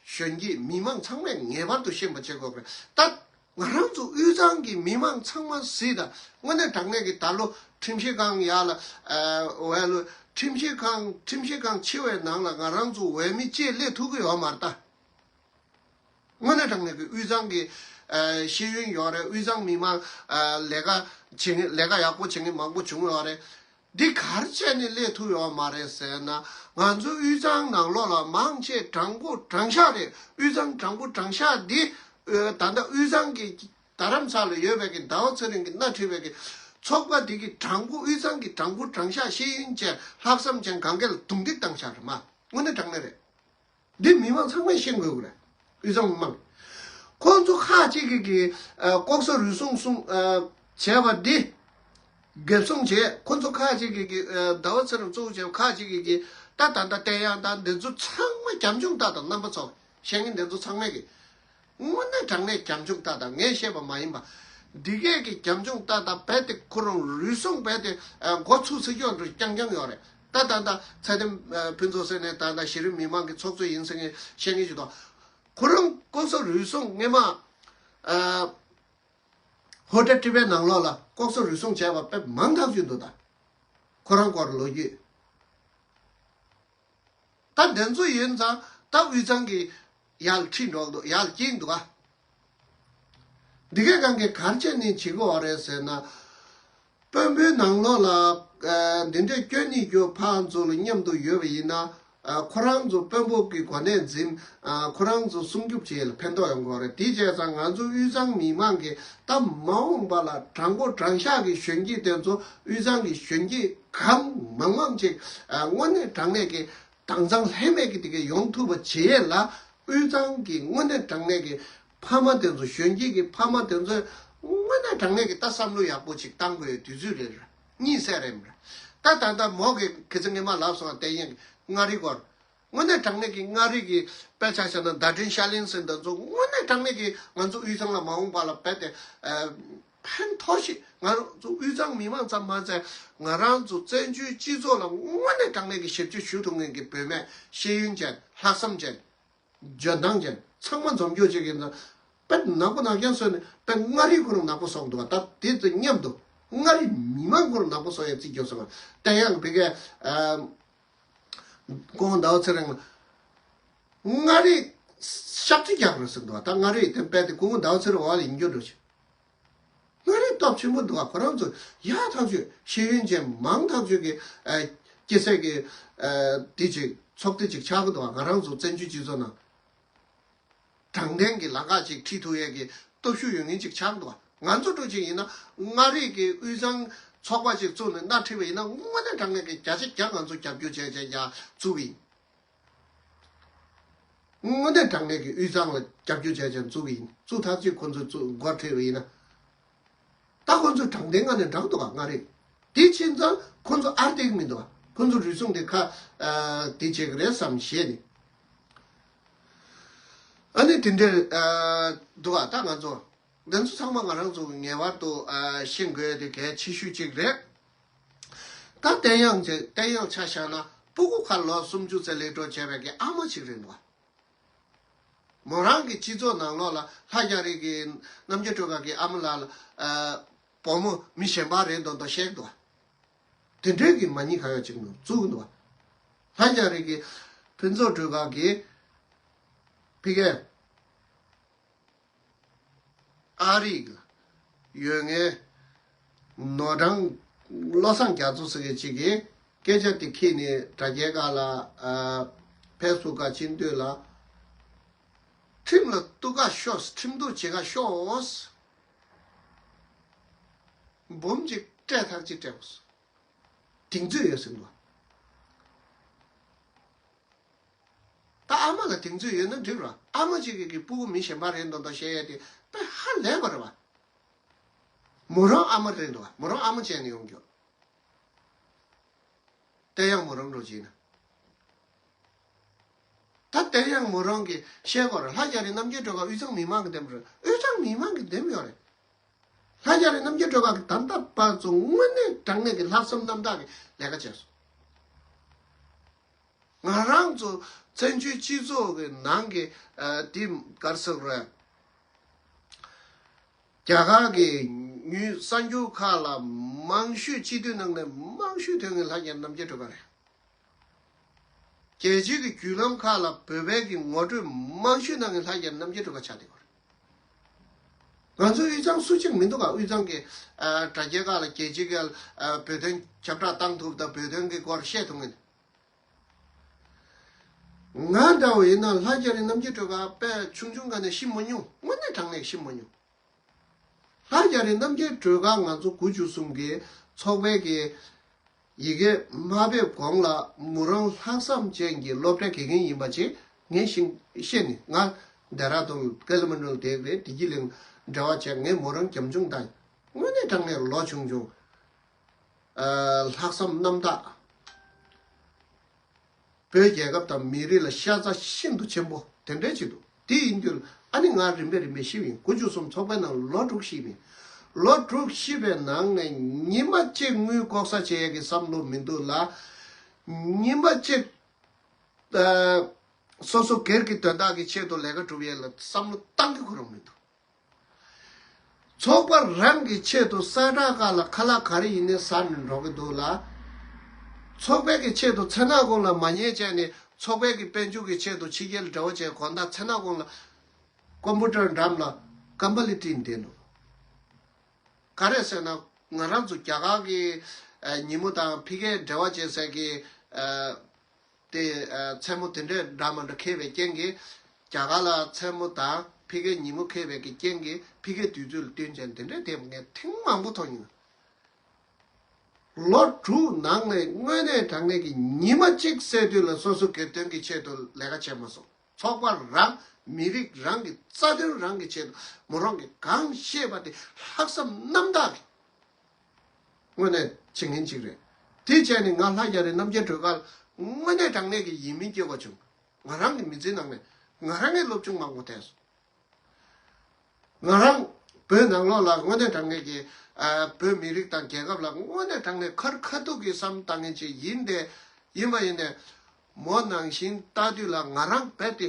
གཞོན་སྐྱེས་མི་མང་ཚང་མས་ངེས་པར་དུ་ཤེས་པ་བྱེད་དགོས་པ་རེད་ད། ང་རང་ཚོ་དབུས་གཙང་གི་མི་མང་ཚང་མ་གཟིགས་དང་། དངོས་གནས་དྲང་གནས་ཀྱི་ད་ལོ་ཁྲིམས་ཞིབ་ཁང་ཡག་ལ་ཨ་འོས་ལོ། ཁྲིམས་ཞིབ་ཁང་ཁྲིམས་ཞིབ་ཁང་ཆེ་བའི་ནང་ལ་ང་རང་ཚོ་འོས་མི་གཅིག་སླེབས་ཐུབ་ཀྱི་ཡོད་མ་རེད་ད། དངོས་གནས་དྲང་གནས་ཀྱི་དབུས་གཙང་གི་ཨ་ཤེས་ཡོན་ཡོད་རེད། དབུས་གཙང་མི་མང་ཨ་ལས་ཀ་བྱེད་མཁན། ལས་ཀ་ཡག་པོ་བྱེད་མཁན་མང་པོ་བྱུང་ཡོད་རེད། འདི་ག་རེ་བྱས་ནས་སླེབས་ཐུབ་ཡོད་མ་རེད་ཟེར་ན། ང་ཚོ་དབུས་གཙང་ནང་ལོགས་ལ་མང་ཆེ་དྲང་པོ་དྲང་བཞག་རེད། དབུས་གཙང་དྲང་པོ་དྲང་བཞག་འདི་ཨ་ད་ལྟ་དབུས་གཙང་གི་རྡ་རམ་ས་ལ་ཡོད་པའི་གི་ཟླ་བ་ཚེ་རིང་གིས་སྣེ་ཁྲིད་པའི་གི་ཚོགས་པ་འདི་གི་དྲང་པོ། དབུས་གཙང་གི་དྲང་པོ་དྲང་བཞག་ཤེས་ཡོན་ཅན་ལྷག་བསམ་ཅན་གང་ག་ལ་རྡུང་རྡེག་བཏང་བཞག་རེད་མ། དངོས་གནས་དྲང་གནས་རེད། འདི་མི་མང་ཚང་མས་ཤེས་དགོས་ཀྱི་རེད། དབུས་གཙང་མི་མང་། ཁོང་ཚོ་ཁག་ཅིག་གིས་ཀྱི་ཨ་ལྐོག་ཟ་རུལ་སུངས་སུ་ཨ་བྱས་པ་འདི་འགེབས་སྲུང་བྱས། ཁོང་ཚོ་ཁག་ཅིག་གིས་ཀྱི་ཨ་ཟླ་བ་ཚེ་རིང་གཙོ་བོ་བྱས་པ་ཁག་ཅིག་གིས་ཀྱི་ད་ད་ད་བསྟན་ཡག་དང་འདི་ཚོ་ཚང་མ་སྐྱབས་མཆོག་ལྟ་དང་། རྣམ་པ་ཚོ་བཤད་མཁན་འདི་ཚོ་ཚང་མས་ཀྱི། དངོས་གནས་དྲང་གནས་སྐྱབས་མཆོག་ལྟ་དང་། ངས་བཤད་པ་མ་ཡིན་པ། འདི་གས་ཀྱི་སྐྱབས་མཆོག་ལྟ་དང་རྦད་དེ་ཁོ་རང་རུལ་སུངས་རྦད་དེ་ཨ་འགོ་ཚུགས་ཚུགས་ཀྱང་འགྲོ་རྐྱང་རྐྱང་ཡོད་རེད། ད་ད་ད་ཚེ་བརྟན་ཨ་ཕུན་ཚོགས་ཟེར་ནས་ད་ད་གཞི་རིམ་མི་མང་གི་ཚོགས་གཙོ་ཡིན་ཟེར་མཁན་བཤད་མཁན་ཞིག་འདུག་ཁོ་རང་ལྐོག་ཟ་རུལ་སུངས་སྔོན་མ་ཨ་ཧོ་ཊལ་ཊི་བའི་ནང་ལོགས་ལ་ལྐོག་ཟ་རུལ་སུངས་བྱས་པ་དཔེ་མང་ཐག་ཆོད་འདུག་ད་ཁོ་རང་སྐོར་ལོ་རྒྱུས། ད་འདི་ཚོ་ཡིན་ཙང་ད་དབུས་གཙང་གི་ཡར་ཁྲིད་འགྲོ་འདུག་ཡར་སྐྱེལ་འདུག་ཨ། འདི་གའི་སྒང་གི་གར་བྱས་ནས་བྱེད་དགོས་བ་རེད་ཟེར་ན། དཔོན་པོའི་ནང་ལོགས་ལ་ཨ་འདི་འདྲའི་སྐྱོན་གཉིས་སྐྱོ་ཕར་ཚུར་ལ་མཉམ་དུ་ཡོད་པ་ཡིན་ན། ཨ་ཁོ་རང་ཚོ་དཔོན་པོ་གི་གོ་གནས་འཛིན། ཨ་ཁོ་རང་ཚོ་སྲུང་སྐྱོབ་བྱེད་ཡས་ལ་ཕན་ཐོགས་ཡོང་གི་རེད། དེ་བྱས་ཙང་ང་ཚོ་དབུས་གཙང་མི་མང་གིས་ད་མ་འོངས་པ་ལ་དྲང་པོ་དྲང་གཞག་གི་གཞོན་སྐྱེས་དེ་ཚོ་དབུས་གཙང་གི་གཞོན་སྐྱེས་གང་མང་མང་ཅིག་ཨ་དངོས་གནས་དྲང་གནས་ཀྱི་དྭངས་གཙང་ལྷད་མེད་ཀྱི་དེ་ག་ཡོང་ཐུབ་པ་བྱེད་ཡས་ལ། དབུས་གཙང་གི་དངོས་གནས་དྲང་གནས་ཀྱི་ཕ་མ་དེ་ཚོ། གཞོན་སྐྱེས་ཀྱི་ཕ་མ་དེ་ཚོས་དངོས་གནས་དྲང་གནས་ཀྱི་ད་བསམ་བློ་ཡག་པོ་ཅིག་བཏང་དགོས་ཡོད་དུས་ཚོད་རེད། གཉིད་སད་རེད་མ་རེད། ད་ད་ལྟ་མོ་གི་ཁི་ཚེ་ངེད་མ་ལབ་སོང་བ། བསྟན་ཡང་མངའ་རིས་སྐོར། དངོས་གནས་དྲང་གནས་ཀྱི་མངའ་རིས་ཀྱི་དཔེ་ཆ་བཞག་ན་བརྡ་འཕྲིན་ཤར་གླིང་ཟེར་འདི་ཚོ་དངོས་གནས་དྲང་གནས་ཀྱི་ང་ཚོ་དབུས་གཙང་ལ་མ་འོངས་པ་ལ་རྦད་དེ་ཕན་ཐོགས་ཤིག་ང་ཚོ་དབུས་གཙང་མི་མང་ཙམ་མ་ཚད་ང་རང་ཚོ་བཙན་བྱོལ་སྤྱི་ཚོགས་ལ་དངོས་གནས་དྲང་གནས་ཀྱི་ཞབས་ཕྱི་ཞུ་ཐུབ་མཁན་གྱི་བུད་མེད་ཤེས་ཡོན་ཅན། ལྷག་བསམ་ཅན། འཇོན་ཐང་ཅན་ཚང་མ་འཛོམས་སྐྱོར་བྱེད་ཀྱི་ཡིན་ན། དཔེ་ནག་པོ་ནག་རྐྱང་བཟོས་ནས་དཔེ་མངའ་རིས་ཁོ་རང་ནག་པོ་བཟོ་གི་འདུག་བ། ད་དེ་ཚོ་མཉམ་དུ་མངའ་རིས་མི་མང་ཁོ་རང་ནག་པོ་བཟོ་ཡ་རྩིས་སྐྱོ་སོང་བ། བསྟན་ཡང་བི་གའི་སྐུ་ངོ་ཟླ་བ་ཚེ་རིང་ལ་མངའ་རིས་ཤག་ཅིག་རྒྱག་རེད་ཟེར་འདུག་བ། ད་མངའ་རིས་དེ་དཔེ་དེ་སྐུ་ངོ་ཟླ་བ་ཚེ་རིང་འོག་ལ་ཡིན་རྒྱུ་འགྲོ་ཆེ། མངའ་རིས་སྟོབས་ཆེན་པོ་འདུག་བ། ཁོ་རང་ཚོ་ཡག་ཐག་ཆོད། ཤེས་ཡོན་ཅན་མང་ཐག་ཆོད་ཀྱི་ཨ་སྐྱེ་སའི་གི་ཨ་དེ་ཅིག་ཚོགས་སྡེ་ཅིག་ཆགས་ཀྱི་འདུག་བ། ང་རང་ཚོ་བཙན་བྱོལ་སྤྱི་ཚོགས་ནང་དྲང་བདེན་གྱི་ལམ་ཁ་ཅིག་ཁྲིད་ཐུབ་ཡས་ཀྱི་སྟོབས་ཤུགས་ཡོད་མཁན་ཅིག་ཆགས་འདུག་བ། ང་ཚོ་འགྲོ་ཅིག་ཡིན་ན་མངའ་རིས་ཀྱི་དབུས་གཙང་ཚོགས་པ་ཅིག་བཙུགས་ནས་སྣེ་ཁྲིད་པ་ཡིན་ན་དངོས་གནས་དྲང་གནས་ཀྱི་བརྒྱ་ཆ་བརྒྱ་ང་ཚོ་རྒྱབ་སྐྱོར་བྱས་བྱས་ཡར་བཙུགས་པ་ཡིན། དངོས་གནས་དྲང་གནས་ཀྱི་དབུས་གཙང་ལ་རྒྱབ་སྐྱོར་བྱས་བྱས་བཙུགས་པ་ཡིན། བཙུགས་ཐག་ཆོད། ཁོ་ཚོས་བཙུགས་འགོ་ཁྲིད་པ་ཡིན་ན། ད་ཁོ་ཚོས་དྲང་བདེན་ངང་ནས་འགྲིག་འདུག་ག་མངའ་རིས། དེ་ཕྱིན་ཙང་ཁོ་ཚོ་ཨར་བསྡད་ཀྱི་མི་འདུག་ག་ཁོ་ཚོ་རུལ་སུངས་དེ་ཁ་ཨ་དེ་བྱེད་ཀྱི་རེད་བསམ་བྱས་ནས། ཨ་ནི་དེ་འདྲ་ཨ་འདུག་ག་ད་ང་ཚོ་འདི་ཚོ་ཚང་མ་ང་རང་ཚོ་ངེས་པར་དུ་ཨ་ཤེས་དགོས་དེ་གལ་ཆེ་ཤོས་གཅིག་རེད། ད་བསྟན་ཡང་ཅིག་བསྟན་ཡང་ཆ་བཞག་ན་སྤུ་གུ་ཁ་ལོ་སུམ་ཅུ་ཙམ་སླེབས་འགྲོ་བྱས་པའི་གི་ཨ་མ་ཅིག་རེད་འདུག་ག་མོ་རང་གི་སྤྱི་ཚོགས་ནང་ལོགས་ལ་ལྷ་རྒྱ་རི་གི་རྣམ་རྒྱལ་སྒྲོལ་དཀར་གི་ཨ་མ་ལགས་ལ་ཨ་བུ་མོ་མི་གཞན་པ་རེད་མདོག་མདོག་བཤད་འདུག་ག་དེ་འདྲའི་གི་མ་ཉེས་ཁ་ཡོག་ཅིག་འདུག་བཙུགས་འདུག་ག་ལྷ་རྒྱ་རི་གི་ཕུན་ཚོགས་སྒྲོལ་དཀར་གི་ཕ་གིར་ཨ་རིག་ཡོད་ངེས་ནོར་གྲངས་བློ་བཟང་རྒྱ་མཚོ་ཟེར་མཁན་ཅིག་གིས་སྐད་ཆ་དེ་ཁྱེར་ནས་དྲ་རྒྱའི་སྒང་ལ་ཨ་ཕེ་སི་བུག་སྒང་ཕྱིན་དུས་ལ། ཁྲིམས་ལ་གཏུག་ག་ཤོག་ཁྲིམས་གཏུག་བྱེད་ག་ཤོག་འབུམ་གཅིག་སྤྲད་ཐག་གཅིག་སྤྲད་དགོས། གདེང་ཚོད་ཡོད་ཟེར་འདུག་ད་ཨ་མ་ལ་གདེང་ཚོད་ཡོད་ན་འགྲིག་ར། ཨ་མ་གཅིག་གིས་ཀྱི་སྤུ་གུ་མི་གཞན་པ་རེད་མདོག་མདོག་བཤད་ཡས་དེ་དཔེ་ཧ་ལས་པ་རེད་བ། མོ་རང་ཨ་མ་རེད་འདུག་བ། མོ་རང་ཨ་མ་བྱས་ནས་ཡོང་རྒྱུ། བསྟན་ཡང་མོ་རང་འགྲོ་བྱས་ན། ད་བསྟན་ཡང་མོ་རང་གིས་བཤད་དགོས་རེད། ལྷ་རྒྱ་རི་རྣམ་རྒྱལ་སྒྲོལ་དཀར་དབུས་གཙང་མི་མང་གི་འདེམས་རེད། དབུས་གཙང་མི་མང་གི་འདེམས་ཡོད་རེད། ལྷ་རྒྱ་རི་རྣམ་རྒྱལ་སྒྲོལ་དཀར་གྱིས་ད་ལྟ་བར་དུ་དངོས་གནས་དྲང་གནས་ཀྱི་ལྷག་བསམ་རྣམ་དག་གི་ལས་ཀ་བྱས་སོང་། ང་རང་ཚོ་བཙན་བྱོལ་སྤྱི་ཚོགས་ཀྱི་ནང་གི་ཨ་དེ་ག་རེ་ཟེར་དགོས་རེད། རྒྱ་གར་གྱི་ཉུལ་གསར་འགྱུར་ཁག་ལ་མང་ཤོས་སྤྱི་འཐུས་ནང་ནས་མང་ཤོས་ཐོན་མཁན་ལྷ་རྒྱ་རི་རྣམ་རྒྱལ་སྒྲོལ་དཀར་རེད། རྒྱལ་སྤྱིའི་གི་བརྒྱུད་ལམ་ཁག་ལ་བོད་པའི་གི་ངོ་སྤྲོད་མང་ཤོས་གནང་མཁན་ལྷ་རྒྱ་རི་རྣམ་རྒྱལ་སྒྲོལ་དཀར་ཆགས་བསྡད་ཡོད་རེད། ང་ཚོ་དབུས་གཙང་སུ་གཅིག་མི་འདུག་ག་དབུས་གཙང་གི་ཨ་དྲ་རྒྱའི་སྒང་ལ་རྒྱལ་སྤྱིའི་གི་ཨ་བོད་དོན་ཁྱབ་བསྒྲགས་བཏང་ཐུབ་དང་བོད་དོན་གི་སྐོར་བཤད་ཐུབ་མཁན། ང་འདྲ་བོ་ཡིན་ན་ལྷ་རྒྱ་རི་རྣམ་རྒྱལ་སྒྲོལ་དཀར་དཔེ་ཆུང་ཆུང་སྒང་ནས་ཤེས་མ་མྱོང་། དངོས་གནས་དྲང་གནས་ཤེས་མ་མྱོང་། ལྷ་རྒྱ་རི་རྣམ་རྒྱལ་སྒྲོལ་དཀར་ང་ཚོ་དགུ་བཅུ་གསུམ་གྱི་ཚོགས་པའི་གི་ཡི་གེ་མ་ཕེབས་གོང་ལ་མོ་རང་ལྷག་བསམ་ཅན་གྱི་སློབ་གྲྭའི་དགེ་རྒན་ཡིན་པ་ཅིག་ངས་ཤེས་ཤེས་ནས། ང་ལྡེ་ར་ལྡུན་ཀ་ཐ་མན་ཌུ་ལ་བསྡད་རེད། བདེ་སྐྱིད་གླིང་འབྲེལ་བ་བྱས། ངས་མོ་རང་གྱམ་ཆུང་ད་དངོས་གནས་དྲང་གནས་ལོ་ཆུང་ཆུང་། ལྷག་བསམ་རྣམ་དག་བོད་རྒྱལ་ཁབ་དང་མི་རིགས་ལ་ཤ་ཚ་ཤིན་ཏུ་ཆེན་པོ་དེ་འདྲ་ཅིག་འདུག་དེ་ཡིན་དུས་ཨ་ནི་ང་རིམ་པས་རིམ་པས་ཤི་བ་ཡིན། དགུ་བཅུ་གསུམ་ཚོགས་པའི་ནང་ལོ་དྲུག་ཤི་བ་ཡིན། ལོ་དྲུག་ཤི་བའི་ནང་ནས་ཉི་མ་གཅིག་དངུལ་ལྐོག་ཟ་བྱེད་ཡས་ཀྱི་བསམ་བློ་མི་འདུག་ལ། ཉི་མ་གཅིག་ཨ་སོ་སོ་སྒེར་གྱི་དོན་དག་གི་ཆེད་དུ་ལས་ཀ་སྒྲུབ་ཡས་ལ་བསམ་བློ་བཏང་གི་ཁོ་རང་མི་འདུག་ཚོགས་པ་རང་གི་ཆེད་དུ་ས་ཁྲ་ཁ་ལ་ཁ་ལག་ག་རེ་ཡིན་ནའི་ཟ་ནས་འགྲོ་གི་འདུག་ལ། ཚོགས་པའི་གི་ཆེད་དུ་མཚན་ནག་ཁོང་ལ་མ་ཉེས་བྱས་ནས་ ཚོགས་པའི་གི་དཔལ་འབྱོར་གྱི་ཆེད་དུ་ཕྱི་རྒྱལ་འབྲེལ་བ་བྱས་དགོང་དག་མཚན་ནག་གུང་ལ་ཀམ་པུ་ཊར་འགྲམ་ལ་ཀམ་པ་ལི་བྲིས་བསྡད་འདུག་ག་རེ་ཟེར་ན་ང་རང་ཚོ་རྒྱ་གར་གྱི་ཨ་ཉིན་མོ་དང་ཕ་གིའི་འབྲེལ་བ་བྱེད་སའི་གི་ཨ་དེ་ཨ་མཚན་མོ་དེ་འདྲས་འདྲ་མི་འདྲ་འཁེལ་བའི་རྐྱེན་གྱིས་རྒྱ་གར་ལ་མཚན་མོ་དང་ཕ་གིའི་ཉིན་མོ་འཁེལ་བའི་གི་རྐྱེན་གྱིས་ཕ་གིའི་དུས་ཚོད་ལ་བསྟུན་བྱས་དེ་འདྲས་དེ་ངས་ཐེངས་མང་པོ་མཐོང་མྱོང་། ལོ་དྲུག་ནང་ནས་དངོས་གནས་དྲང་གནས་ཀྱི་ཉི་མ་གཅིག་སེ་དུས་ལ་སོ་སོ་སྒེར་དོན་གྱི་ཆེད་དུ་ལས་ཀ་བྱས་མ་སོང་། ཚོགས་པ་རང་མི་རིགས་རང་གི་རྩ་དོན་རང་གི་ཆེད་དུ་མོ་རང་གི་གང་ཤེས་པ་དེ་ལྷག་བསམ་རྣམ་དག་གི་དངོས་གནས་བྱེད་མཁན་ཅིག་རེད། དེ་བྱས་ནས་ང་ལྷ་རྒྱ་རི་རྣམ་རྒྱལ་སྒྲོལ་དཀར་དངོས་གནས་དྲང་གནས་ཀྱི་ཡིན་མིན་སྐྱེ་བ་བྱུང་། ང་རང་གི་མི་ཚེའི་ནང་ནས་ང་རང་གི་སློབ་སྦྱོང་མང་པོ་ཐེབས་སོང་། ང་རང་བོད་ནང་ལོགས་ལ་དངོས་གནས་དྲང་གནས་ཀྱི་ཨ་བོད་མི་རིགས་དང་རྒྱལ་ཁབ་ལ་དངོས་གནས་དྲང་གནས་ཁ་ཁ་ཐུག་གི་བསམ་བཏང་མཁན་ཅིག་ཡིན་ཏེ། ཡིན་པ་ཡིན་ནས་མོ་ནང་བཞིན་ལྟ་དུས་ལ་ང་རང་རྦད་དེ་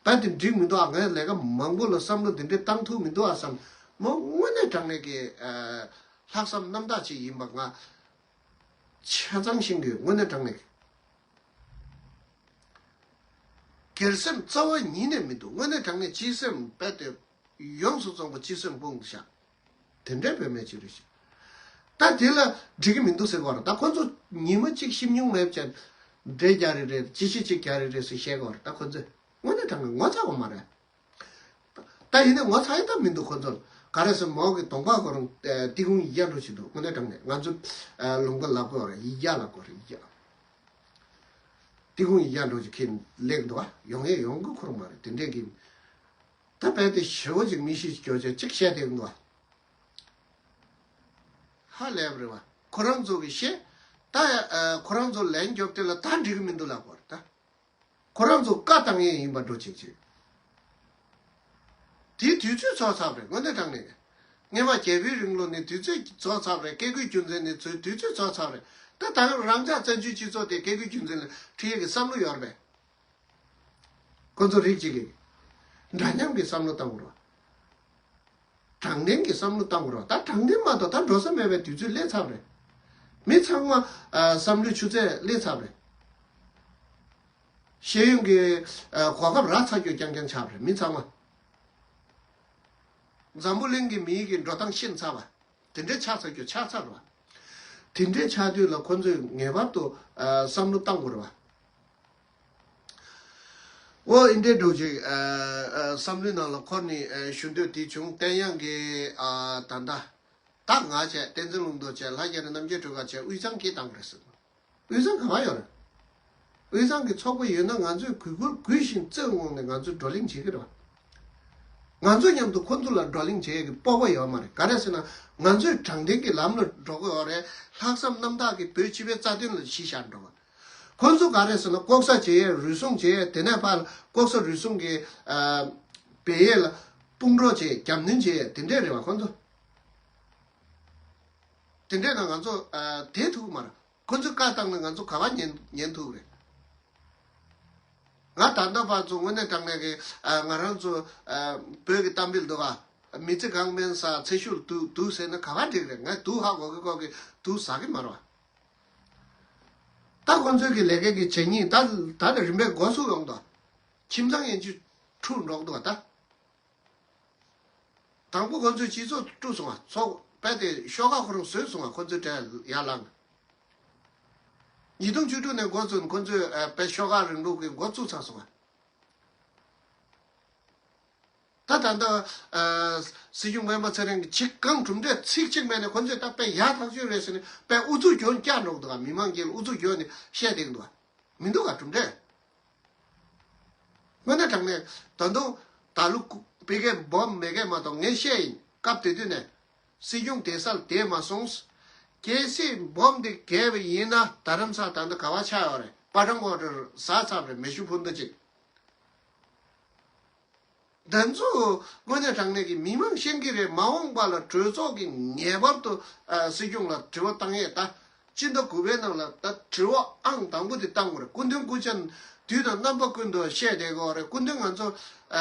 རྦད་དེ་འགྲིག་མི་འདུག་ཨ། ངས་ལས་ཀ་མང་པོ་ལ་བསམ་བློ་འདི་འདྲས་བཏང་ཐུབ་མི་འདུག་ཨ་བསམ། མོ་དངོས་གནས་དྲང་གནས་ཀྱི་ཨ་ལྷག་བསམ་རྣམ་དག་ཅིག་ཡིན་པ་ང་ཆ་ཚང་ཤེས་ཀྱི་ཡོད། དངོས་གནས་དྲང་གནས་ཀྱི། སྒེར་སེམས་རྩ་བ་ཉིད་ནས་མི་འདུག་དངོས་གནས་དྲང་གནས་སྤྱི་སེམས་རྦད་དེ་ཡོངས་སུ་རྫོགས་པ་སྤྱི་སེམས་སྤུངས་བཞག་དེ་འདྲའི་བུད་མེད་ཅིག་རེད་ཤག་ད་དེ་ལ་འགྲིག་གི་མི་འདུག་ཟེར་བ་རེད། ད་ཁོ་ཚོ་ཉི་མ་གཅིག་ཤེས་མྱོང་མེད་ཅན་འདྲེ་རྒྱག་རེ་རེད། ཅི་ཞིག་ཅིག་རྒྱག་རེ་རེད་ཟེར་བཤད་གི་བ་རེད། ད་ཁོ་ཚོས་དངོས་གནས་དྲང་གནས་ངོ་ཚ་བ་མ་རེད། ད་ཡིན་ནའི་ངོ་ཚ་ཡི་ད་མི་འདུག་ཁོ་ཚོ་ལ། ག་རེ་ཟེར་མོ་གི་གདོང་པ་ཁོ་རང་ཏི་ཁུང་ཡི་ཡ་འགྲོ་བཞིན་འདུག་དངོས་གནས་དྲང་གནས་ང་ཚོ་ལུང་པ་ལབ་དགོས་རེད། ཡི་ཡ་ལབ་དགོས་རེད། ཡི་ཡ། ཏི་ཁུང་ཡི་ཡ་འགྲོ་བཞིན་ཁྱེད་ལེགས་འདུག་ཨ། ཡོང་ཡས་ཡོང་གི་ཁོ་རང་མ་རེད། དེ་འདྲས་ཀྱི་ད་རྦད་དེ་ཞེ་བོ་ཅིག་མི་ཤེས་ཀྱོ་ཅེ་ཅིག་བཤད་དེ་འདུག་ཨ། ཧ་ལས་པ་རེད་བ། ཁོ་རང་ཚོ་གི་བཤད་ད་ཁོ་རང་ཚོ་ལན་རྒྱོབ་དེ་ལ་ད་འགྲིག་གི་མི་འདུག་ལབ་དགོས་རེད་ད། ཁོ་རང་ཚོ་བཀའ་བཏང་ཡས་ཡིན་པ་འགྲོ་ཅིག་ཅིག་དེའི་དུས་ཚོད་ཚོགས་ཚར་བ་རེད། དངོས་གནས་དྲང་གནས། སྔོན་མ་རྒྱལ་པོའི་རིང་ལུགས་ནས་དུས་ཚོད་ཚོགས་ཚར་བ་རེད། བཀས་བཀོད་རྒྱུད་འཛིན་ནས་ཚོའི་དུས་ཚོད་ཚོགས་ཚར་བ་རེད། ད་ད་རང་ཅག་བཙན་བྱོལ་སྤྱི་ཚོགས་དེ་བཀས་བཀོད་རྒྱུད་འཛིན་ལ་ཁྲིད་ཡས་ཀྱི་བསམ་བློ་ཡོད་རེད་པས། ཁོ་ཚོ་རིགས་གཅིག་གིས་འདྲ་མཉམ་གྱི་བསམ་བློ་བཏང་དགོས་རེད། དྲང་བདེན་གྱི་བསམ་བློ་བཏང་དགོས་རེད། ད་དྲང་བདེན་མ་གཏོགས་ད་འགྲོ་ས་མེད་པའི་དུས་ཚོད་སླེབས་ཚར་བ་རེད། མི་ཚང་མ་ཨ་བསམ་བློའི་ཆུ་ཚད་སླེབས་ཚར་བ་རེད། ཤེས་ཡོན་གྱི་ཨ་གོ་སྐབས་རག་ཚར་རྒྱུ་རྐྱང་རྐྱང་ཆགས་པ་རེད། མི་ཚང་མ་འཛམ་བུ་གླིང་གི་མིའི་གི་འགྲོ་སྟངས་ཤེས་ཚར་བ། དེ་འདྲའི་ཆགས་ཚར་རྒྱུ་ཆགས་ཚར་བ། དེ་འདྲའི་ཆགས་དུས་ལ་ཁོ་ཚོས་ངེས་པར་དུ་ཨ་བསམ་བློ་བཏང་དགོས་རེད་བ། ཨོ་ཨིན་འདྲའི་འགྲོ་ཅིག་ཨ་ཨ་བསམ་བློའི་ནང་ལ་འཁོར་ནས་ཨ་ཞུ་འདོད་དེ་བྱུང་། བསྟན་དབྱངས་ཀྱིས་ཨ་ད་ལྟ་ད་ང་བྱས། བསྟན་འཛིན་ལྷུན་གྲུབ་བྱས། ལྷ་རྒྱ་རི་རྣམ་རྒྱལ་སྒྲོལ་དཀར་བྱས། དབུས་གཙང་སྐད་བཏང་དགོས་རེད་ཟེར། དབུས་གཙང་ག་པར་ཡོད་རེད། དབུས་གཙང་གི་ཚོགས་པ་ཡོད་ན་ང་ཚོས་གུས་བཀུར་གུས་ཤིང་བརྩི་འོང་ནས་ང་ཚོས་བགྲོ་གླེང་བྱེད་ཀྱི་རེད་བ། ང་ཚོ་མཉམ་དུ་ཁོ་ཚོ་ལ་བགྲོ་གླེང་བྱེད་ཀྱི་སྤོབས་པ་ཡོད་མ་རེད། ག་རེ་ཟེར་ན་ང་ཚོས་དྲང་བདེན་གྱི་ལམ་ལ་འགྲོ་གི་ཡོད་རེད། ལྷག་བསམ་རྣམ་དག་གིས་བོད་སྤྱི་པའི་རྩ་དོན་ལ་གཞི་བཞག་འགྲོ་བ། ཁོ་ཚོ་ག་རེ་ཟེར་ན་ལྐོག་ཟ་བྱེད་ཡས། རུལ་སུངས་བྱེད་ཡས། དེ་ནས་ཕར་ལྐོག་ཟ་རུལ་སུངས་ཀྱི་ཨ་སྦས་ཡས་ལ་དཔུང་རོགས་བྱེད་ཡས། རྒྱབ་སྣོན་བྱེད་ཡས། དེ་འདྲས་རེད་བ་ཁོ་ཚོ། དེ་འདྲས་ན་ང་ཚོ་ཨ་བསྡད་ཐུབ་ཀྱི་མ་རེད། ཁོ་ཚོས་བཀའ་བཏང་ན་ང་ཚོ་ག་པར་ཉན་ཉན་ཐུབ་རེད། ང་ད་ལྟ་བར་ཚོ་དངོས་གནས་དྲང་གནས་ཀྱི་ཨ་ང་རང་ཚོ་ཨ་བོད་ཀྱི་གཏམ་དཔེ་འདུག་ག་མི་ཚེ་གང་དམན་ས་ཚེ་ཤུལ་དུ་དུག་ཟེར་ན་ག་པར་འགྲིག་རེད། ངས་དུག་ཧ་གོ་གི་གོ་གི་དུག་ཟ་གི་མ་རེད་བ། ད་ཁོ་ཚོའི་གི་ལས་ཀའི་གི་བྱེད་སྙིང་ད་ད་ནི་རིམ་པས་འགོ་ཚུགས་ཡོང་དོ། ཁྱིམ་ཚང་ཡན་ཆད་འཁྲུག་འགྲོ་གི་འདུག་ག་ད། དང་པོ་ཁོ་ཚོས་སྤྱི་ཚོགས་དཀྲུགས་སོང་བ། ཚོགས་པ་དེ་ཤོག་ཁག་ཁོ་རང་བཟོས་སོང་བ། ཁོ་ཚོའི་གྲས་ཡར་ལངས། ཉིས་སྟོང་བཅུ་དྲུག་ནས་འགོ་བཙུགས་ཁོ་ཚོས་ཨ་དཔེ་ཤོག་ཁག་རིང་ལུགས་ཀྱི་འགོ་བཙུགས་ཚར་སོང་བ། ད་ད་ལྟ་ཨ་སྲིད་སྐྱོང་སྤེན་པ་ཚེ་རིང་གིས་ཅིག་གང་གྲུབ་འབྲས་ཚིག་གཅིག་མེད་ནས་ཁོ་ཚོས་ད་དཔེ་ཡག་ཐག་ཆོད་རེད་ཟེར་ནས་དཔེ་ཨུ་ཚུགས་གྱོན་བསྐྱར་འགྲོ་གི་འདུག་ག་མི་མང་གིས་ཨུ་ཚུགས་གྱོན་ནས་བཤད་བསྡད་ཀྱི་འདུག་ག་མི་འདུག་ག་གྲུབ་འབྲས། དངོས་གནས་དྲང་གནས་ད་དུང་ད་ལོ་ཕ་གིར་འབོམ་མེད་མཁན་མ་གཏོགས། ངས་བཤད་ཡིན། སྐབས་དེ་དུས་ནས་སྲིད་སྐྱོང་དེ་སར་བསྡད་མ་སོང་། གལ་སྲིད་འབོམ་དེ་བརྒལ་བ་ཡིན་ན་རྡ་རམ་ས་ད་ལྟ་ག་པར་ཆགས་ཡོད་རེད། པ་ཊོན་ཝོ་ཊར་ཟ་ཚར་རེད། མེ་ཤུགས་འཕུར་མདའ་ཅིག་འདི་ཚོ་དངོས་གནས་དྲང་གནས་ཀྱི་མི་མང་ཤེས་ཀྱི་རེད། མ་འོངས་པ་ལ་གྲོས་ཚོགས་ཀྱིས་ངེས་པར་དུ་ཨ་སྲིད་སྐྱོང་ལ་དྲི་བ་བཏང་ཡས་ད། སྤྱི་ཟླ་དགུ་པའི་ནང་ལ་ད་དྲི་བ་ཨང་དང་པོ་དེ་བཏང་དགོས་རེད། སྐུ་མདུན་སྐུ་ཕྱྭ་དུས་དང་རྣམ་པ་ཀུན་ཏུ་བཤད་བསྡད་དགོས་རེད། སྐུ་མདུན་ང་ཚོ་ཨ་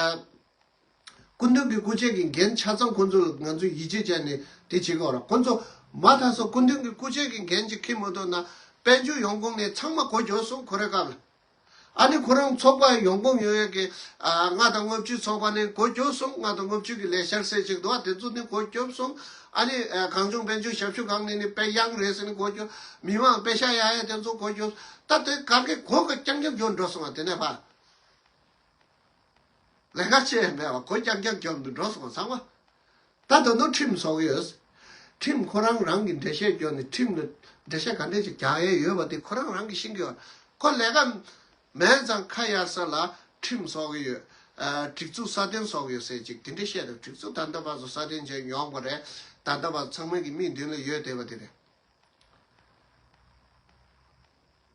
སྐུ་མདུན་གྱི་སྐུ་ཕྱྭ་གི་འགན་ཆ་ཚང་ཁོང་ཚོ་ལ་ང་ཚོས་ཡིད་ཆེས་བྱས་ནས་དེ་བྱེད་དགོས་རེད། ཁོང་ཚོ་མ་མཐའ་སོ་སྐུ་མདུན་གྱི་སྐུ་ཕྱྭ་གི་འགན་ཅིག་འཁྱེར་མ་ཐུབ་ན་དཔལ་འབྱོར་ཡོང་ཁུངས་ནས་ཚང་མ་གོ་འགྱོ་སོང་། ཁོ་རེ་སྐབས་ལ། ཨ་ནི་ཁོ་རང་ཚོགས་པ་ཡོང་ཁུངས་ཡོད་ཡས་ཀྱི་ཨ་ལྔ་དང་ལྔ་བཅུའི་ཚོགས་པ་ནས་སྒོ་རྒྱོབ་སོང་། ལྔ་དང་ལྔ་བཅུ་གི་ལས་འཆར་ཟེར་ཅིག་འདུག་བ། དེ་ཚོ་ནི་སྒོ་རྒྱོབ་སོང་། ཨ་ནི་ཨ་གངས་ལྗོངས་དཔལ་འབྱོར་ཞབས་ཞུ་ཁང་ནས་ནི་དཔེ་གཡང་རེད་ཟེར་ནས་སྒོ་རྒྱོབ། མི་མང་དཔེ་ཤ་ཡག་ཡས་དེ་ཚོ་སྒོ་རྒྱོབ། ད་དེ་ག་གེ་སྒོ་ག་རྐྱང་རྐྱང་རྒྱོབ་འགྲོ་སོང་བ། དེ་ནས་ཕར་ལས་ཀ་བྱས་མེད་བ། སྒོ་རྐྱང་རྐྱང་རྒྱོབ་འདུག་འགྲོ་སོང་བ་ཚང་མ། ད་དོན་དུ་ཁྲིམས་བཟོ་གི་ཡོད། ཁྲིམས་ཁོ་རང་རང་གི་འགྲེལ་བཤད་སྐྱོན་ནས་ཁྲིམས་ལ་འགྲེལ་བཤད་ག་འདྲས་ཅིག་རྒྱག་ཡས་ཡོད་པ་དེ་ཁོ་རང་རང་གིས་ཤེས་ཀྱི་ཡོད། ཁོ་ལས་ཀ་མེད་ཙང་ཁ་གཡར་ས་ལ་ཁྲིམས་བཟོ་གི་ཡོད། ཨ་སྒྲིག་འཛུགས་སྲ་བརྟན་བཟོ་གི་ཡོད་ཟེར་ཅིག་དེ་འདྲས་བཤད་འདུག་སྒྲིག་འཛུགས་ད་ལྟ་བར་དུ་སྲ་བརྟན་བྱས་མྱོང་བ་རེད། ད་ལྟ་བར་ཚང་མ་གི་མིག་མདུན་ལ་ཡོད་བསྡད་པ་དེ་རེད།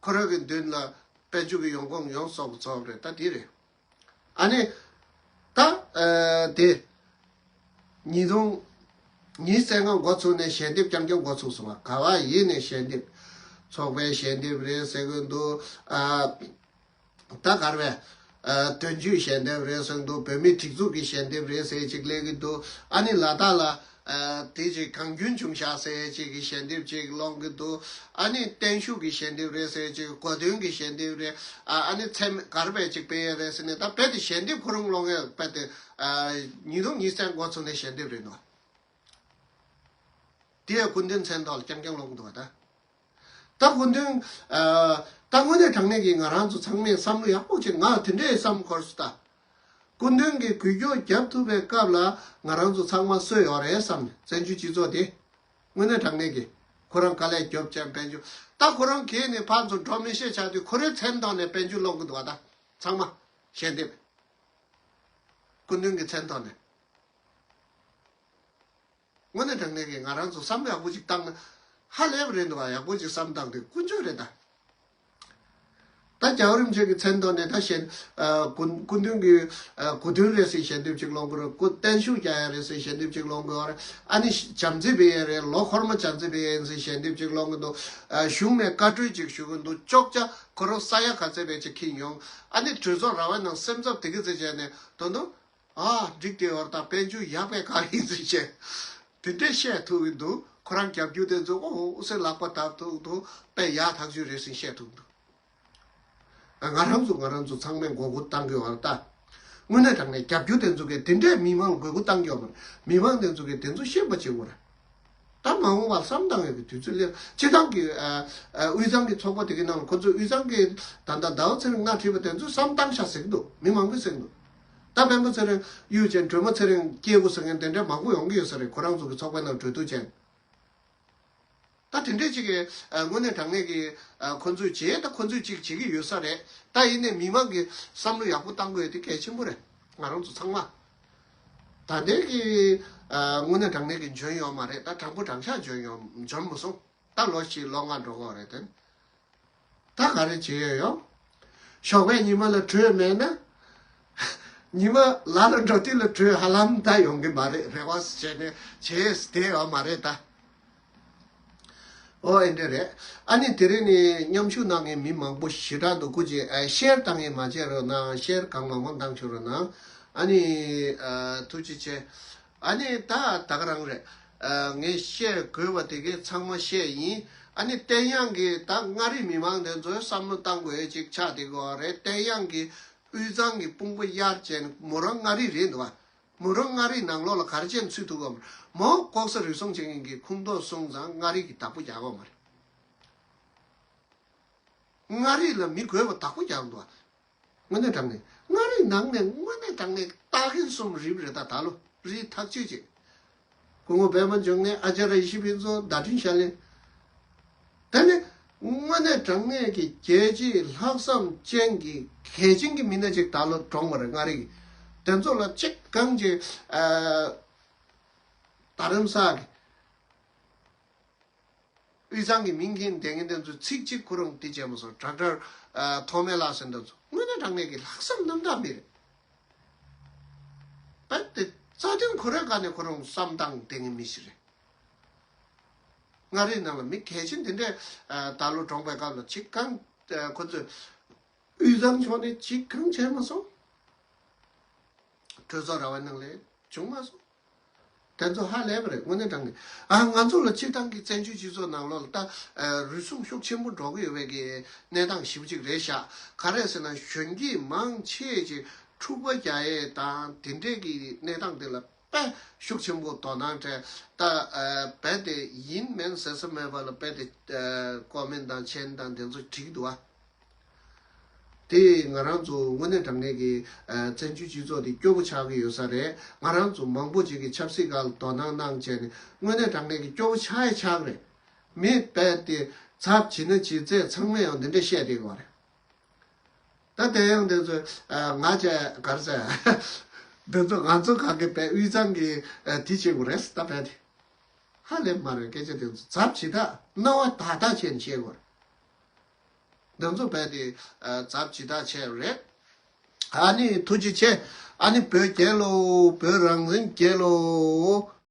ཁོ་རང་གི་མདུན་ལ་དཔལ་འབྱོར་གྱི་ཡོང་ཁུངས་ཡོངས་རྫོགས་རྫོགས་རེད། ད་དེ་རེད། ཨ་ནི། ད། ཨ་དེ། ཉིས་སྟོང་། ཉིས་རྩ་ལྔ་འགོ་ཚུགས་ནས་ཞལ་འདེབས་རྐྱང་རྐྱང་འགོ་ཚུགས་སོང་བ། ག་བ་ཡིན་ནས་ཞལ་འདེབས། ཚོགས་པའི་ཞལ་འདེབས་རེད་ཟེར་གི་འདུག་ཨ། ད་གར་བས། ཨ་དོན་གཅོད་ཞལ་འདེབས་རེད་ཟེར་གི་འདུག་བོད་མིའི་སྒྲིག་འཛུགས་ཀྱི་ཞལ་འདེབས་རེད་ཟེར་ཅིག་སླེབས་ཀྱི་འདུག་ཨ་ནི་ལ་དྭགས་ལ། ཨ་དེ་ཅིག་གངས་སྐྱོན་བྱུང་ཤག་ཟེར་ཅིག་གི་ཞལ་འདེབས་ཅིག་སློང་གི་འདུག་ཨ་ནི་བརྟན་བཞུགས་ཀྱི་ཞལ་འདེབས་རེད་ཟེར་ཅིག་གོ་སྟོན་གྱི་ཞལ་འདེབས་རེད། ཨ་ཨ་ནི་མཚན་གར་བས་ཅིག་སྤེལ་ཡས་རེད་ཟེར་ནས། ད་རྦད་དེ་ཞལ་འདེབས་ཁོ་རང་སློང་ཡས་རྦད་དེ་ཨ་ཉིས་སྟོང་ཉི་ཤུ་རྩ་ལྔ་འགོ་ཚུགས་ནས་ཞལ་འདེབས་རེད་འདུག་དེ་ཡང་སྐུ་མདུན་མཚན་ཐོག་ལ་རྐྱང་རྐྱང་སློང་གི་འདུག་བ་ད། ད་སྐུ་མདུན། ཨ་ད་དངོས་གནས་དྲང་གནས་ཀྱི་ང་རང་ཚོ་ཚང་མས་བསམ་བློ་ཡག་པོ་བྱེད། ང་དེ་འདྲའི་བསམ་འཁོར་སོང་ད། སྐུ་མདུན་གྱིས་འགུལ་སྐྱོད་བརྒྱབ་ཐུབ་པའི་སྐབས་ལ་ང་རང་ཚོ་ཚང་མ་གསོས་ཡོད་རེད་བསམ། བཙན་བྱོལ་སྤྱི་ཚོགས་དེ། དངོས་གནས་དྲང་གནས་ཀྱི། ཁོ་རང་དཀའ་ལས་རྒྱོབ་ཅན་དཔལ་འབྱོར། ད་ཁོ་རང་གིས་ནི་ཕར་ཚུར་འགྲོ་མི་ཤེས་ཆགས་དུས་ཁོ་རའི་མཚན་ཐོག་ནས་དཔལ་འབྱོར་སློང་གི་འདུག་བ་ད། ཚང་མ། ཞལ་འདེབས། སྐུ་མདུན་གྱི་མཚན་ཐོག་ནས། དངོས་གནས་དྲང་གནས་ཀྱི་ང་རང་ཚོ་བསམ་བློ་ཡག་པོ་ཅིག་བཏང་ན་ཧ་ལས་པ་རེད་འདུག་བ། ཡག་པོ་ཅིག་བསམ་བཏང་དུས་ཀུན་སྤྱོད་རེད་ད། ད་རྒྱལ་བ་རིན་པོ་ཆེ་གི་མཚན་ཐོག་ནས་ད་ཞལ། ཨ་སྐུ་སྐུ་མདུན་གྱི་ཨ་གོ་སྟོན་རེད་ཟེར་ཞལ་འདེབས་ཅིག་སློང་གི་རེད། སྐུ་བརྟན་བཞུགས་རྒྱག་ཡ་རེད་ཟེར་ཞལ་འདེབས་ཅིག་སློང་གི་ཡོད་རེད། ཨ་ནི་བྱམས་བརྩེ་སྤེལ་ཡ་རེད། ལོ་འཁོར་མ་བྱམས་བརྩེ་སྤེལ་ཡ་ཡིན་ཟེར་ཞལ་འདེབས་ཅིག་སློང་གི་འདུག་ཨ་གཞུང་ནས་བཀའ་འཁྲོལ་ཅིག་ཞུ་གི་འདུག་ཅོག་ཅ་ཁོ་རང་ས་ཡ་ག་ཚད་བས་ཅིག་འཁྱེར་མྱོང་། ཨ་ནི་གྲོས་ཚོགས་ར་བའི་ནང་སེམས་འཚབ་དེ་གི་ཚེ་བྱས་ནས་དོན་དུ། ཨ་འགྲིག་དེ་བར་དང་དཔལ་འབྱོར་ཡག་པས་ག་ཡིན་ཟེར་བཤད། དེ་འདྲས་བཤད་ཐུབ་ཀྱི་འདུག་ཁོ་རང་རྒྱབ་སྐྱོར་དེ་ཚོ་ཨོ་ཨོ་ཟེར་ལག་པ་བརྡབ་ཐུབ་འདུག་དཔེ་ཡག་ཐག་ཆོད་རེད་ཟེར་བཤད་ཐུབ་འདུག་ང་རང་ཚོ་ང་རང་ཚོ་ཚང་མས་མགོ་སྐོར་བཏང་གི་ཡོད་རེད་ད། དངོས་གནས་དྲང་གནས་རྒྱབ་སྐྱོར་དེ་ཚོ་གིས་དེ་འདྲས་མི་མང་ལ་མགོ་སྐོར་བཏང་གི་ཡོད་མ་རེད། མི་མང་དེ་ཚོ་གིས་དེ་ཚོ་ཤེས་པ་བྱེད་དགོས་རེད། ད་མ་འོངས་པར་བསམ་བཏང་ཡག་གི་དུས་ཚོད་སླེབས། སྤྱིར་བཏང་གི་ཨ་ཨ་དབུས་གཙང་གི་ཚོགས་པ་དེ་གི་ནང་ལ་ཁོ་ཚོས་དབུས་གཙང་གི་ད་ལྟ་ཟླ་བ་ཚེ་རིང་སྣེ་ཁྲིད་པ་དེ་ཚོས་བསམ་བཏང་ཤག་ཟེར་གི་འདུག་མི་མང་པོས་ཟེར་གི་འདུག་ད་སྤེན་པ་ཚེ་རིང་གཡུ་ཅན་སྒྲོལ་མ་ཚེ་རིང་སྐྱེ་དགུ་ཟེར་མཁན་དེ་འདྲ་མང་པོ་ཡོང་གི་ཡོད་ས་རེད། ཁོ་རང་ཚོ་གི་ཚོགས་པའི་ནང་གྲོས་བསྡུར་བྱས། ད་དེ་འདྲས་ཅིག་གི་ཨ་དངོས་གནས་དྲང་གནས་ཀྱི་ཨ་ཁོ་ཚོས་བྱས། ད་ཁོ་ཚོས་ཅིག་བྱེད་ཀྱི་ཡོད་ས་རེད། ད་ཡིན་ནའི་མི་མང་གིས་བསམ་བློ་ཡག་པོ་བཏང་དགོས་དེ་གལ་ཆེན་པོ་རེད། ང་རང་ཚོ་ཚང་མ། ད་ལྟའི་གི་ཨ་དངོས་གནས་དྲང་གནས་ཀྱི་འཇོན་ཡོད་མ་རེད། ད་དྲང་པོ་དྲང་བཞག་འཇོན་ཡོད་འཇོན་མ་སོང་། ད་ལོ་གཅིག་ལོ་ལྔ་འགྲོ་གི་རེད་དེ། ད་ག་རེ་བྱེད་ཡོད་ཡོང་། ཞོགས་པའི་ཉི་མ་ལ་དྲོད་མེད་ན། ཉི་མ་ལ་ལ་འགྲོ་དུས་ལ་དྲོད་ཧ་ལམ་ད་ཡོང་གི་མ་རེད། རེ་བ་བྱས་ནས་བྱས་བསྡད་ཡོད་མ་རེད་ད། ཨོ་ཨེ་འདྲ་རེད། ཨ་ནི་དེ་རིང་ནི་མཉམ་ཞུགས་གནང་མཁན་མི་མང་པོ་ཞེ་དྲག་འདུག་སྐུ་མཁྱེན། ཨ་ཤེར་བཏང་མཁན་མ་བརྗེད་རོགས་གནང་། ཤེར་གང་མང་མང་བཏང་ཆོག་རོགས་གནང་། ཨ་ནི་ཨ་ཐུགས་རྗེ་ཆེ། ཨ་ནི་ད་ད་ག་རང་རེད། ཨ་ངས་བཤད་དགོས་པ་དེ་གའི་ཚང་མ་བཤད་ཡིན། ཨ་ནི་བསྟན་དབྱངས་ཀྱིས་ད་མངའ་རིས་མི་མང་དེ་ཚོའི་བསམ་བློ་བཏང་དགོས་ཡས་ཅིག་ཆགས་བསྡད་ཀྱི་ཡོད་རེད། བསྟན་དབྱངས་ཀྱིས་དབུས་གཙང་གི་དཔུང་པ་གཡར་བྱས་ནས། མོ་རང་མངའ་རིས་རེད་འདུག་བ། མོ་རང་མངའ་རིས་ནང་ལོགས་ལ་ག་རེ་བྱས་ནས་ཚུད་ཐུབ་ཀྱི་ཡོད་མ་རེད། མོ་ལྐོག་ཟ་རུལ་སུངས་བྱེད་མཁན་གྱི་ཁུངས་གཏོགས་སོང་ཙང་མངའ་རིས་ཀྱིས་བདག་པོ་རྒྱག་གི་ཡོད་མ་རེད། མངའ་རིས་ལ་མི་དགོས་པ་བདག་པོ་རྒྱག་འདུག་བ། དངོས་གནས་དྲང་གནས་མངའ་རིས་ནང་ནས་དངོས་གནས་དྲང་གནས་ལྟ་མཁན་གསུམ་རིལ་རེད། ད་ད་ལོ་རིལ་ཐག་ཆོད་ཅིག་སྐུ་ངོ་པད་མ་འབྱུང་གནས། ཨ་ཅཱརྱ་ཡེ་ཤེས་ཕུན་ཚོགས། ཟླ་སྒྲོན་ཤར་གླིང་། དེ་ནི་དངོས་གནས་དྲང་གནས་ཀྱི་རྒྱལ་གཅེས་ལྷག་བསམ་ཅན་གྱི་གལ་ཆེན་གྱི་མི་སྣ་ཅིག་ད་ལོ་གྲོངས་པ་རེད། མངའ་རིས་ཀྱི་དེ་ཚོ་ལ་གཅིག་གང་ཅིག་ཨ་རྡ་རམ་ས་གི་དབུས་གཙང་གི་མིང་འཁྱེར་བསྡད་མཁན་དེ་ཚོ་ཚིག་གཅིག་ཁོ་རང་དེ་བྱས་མ་སོང་། ཌོག་ཊར་ཨ་ཐོགས་མེད་ལགས་ཟེར་མཁན་དེ་ཚོ་དངོས་གནས་དྲང་གནས་ཀྱི་ལྷག་བསམ་རྣམ་དག་མི་རེད། རྦད་དེ་རྩ་དོན་ཁོ་རའི་སྒང་ནས་ཁོ་རང་བསམ་བཏང་བསྡད་མཁན་མི་ཞིག་རེད། མངའ་རིས་ནང་ལ་མི་གལ་ཆེན་དེ་འདྲས་ཨ་ད་ལོ་གྲོངས་པའི་སྐབས་ལ་གཅིག་གང་ཨ་ཁོ་ཚོས་དབུས་གཙང་ཕྱོགས་ནས་གཅིག་གང་བྱས་མ་སོང་། གྲོས་ཚོགས་ར་བའི་ནང་ལ་བྱུང་མ་སོང་། དེ་ཚོ་ཧ་ལས་པ་རེད། དངོས་གནས་དྲང་གནས། ཨ། ང་ཚོ་ལ་སྤྱིར་བཏང་གི་བཙན་བྱོལ་སྤྱི་ཚོགས་ནང་ལོགས་ལ་ད་ཨ་རུལ་སུངས་ཤུགས་ཆེན་པོ་འགྲོ་གི་ཡོད་པའི་གི་གནས་སྟངས་ཞེ་པོ་ཅིག་རེད་ཤག་ག་རེ་ཟེར་ན། གཞོན་སྐྱེས་མང་ཆེ་ཅིག་འཁྲུག་པ་རྒྱག་ཡས་དང་དེ་འདྲས་ཀྱི་གནས་སྟངས་དེ་ལ་དཔེ་ཤུགས་ཆེན་པོ་དོ་སྣང་སྤྲད། ད་ཨ་རྦད་དེ་ཡིན་མིན་ཟེར་ས་མེད་པ་ལ་རྦད་དེ་ཨ་ཀོ་མེན་དང་མཆན་དང་དེ་ཚོ་བྲིས་འདུག་ཨ། དེ་ང་རང་ཚོ་དངོས་གནས་དྲང་གནས་ཀྱི་ཨ་བཙན་བྱོལ་སྤྱི་ཚོགས་དེ་སྐྱོ་པོ་ཆགས་ཀྱི་ཡོད་ས་རེད། ང་རང་ཚོ་མང་པོ་ཅིག་གིས་ཆབ་སྲིད་སྒང་ལ་དོ་སྣང་གནང་བྱས་ནས་དངོས་གནས་དྲང་གནས་ཀྱི་སྐྱོ་པོ་ཆགས་ཡ་ཆགས་རེད། མི་རྦད་དེ་ཚབ་བྱེད་ན་བྱེད་ཚད་ཚང་མས་ཡང་འདི་འདྲ་བཤད་བསྡད་ཡོད་རེད། ད་དེ་ཡང་དེ་ཚོ་ཨ་ང་བཅས་ག་རེ་ཟེར། དེ་ཚོ་ང་ཚོ་ག་གེ་རྦད་དབུས་གཙང་གི་ཨ་དེ་བྱེད་དགོས་རེད་ད་རྦད་དེ། ཧ་ལས་མ་རེད། སྐད་ཆ་དེ་ཚོ་ཚབ་བྱེད་ད་རྣ་བ་དག་དག་བྱས་ནས་བཤད་དགོས་རེད། འདི་ཚོ་རྦད་དེ་ཨ་ཚབ་བྱེད་ད་བྱས་རེད། ཨ་ནི་ཐུགས་རྗེ་ཆེ། ཨ་ནི་བོད་རྒྱལ་ལོ། བོད་རང་བཙན་རྒྱལ་ལོ།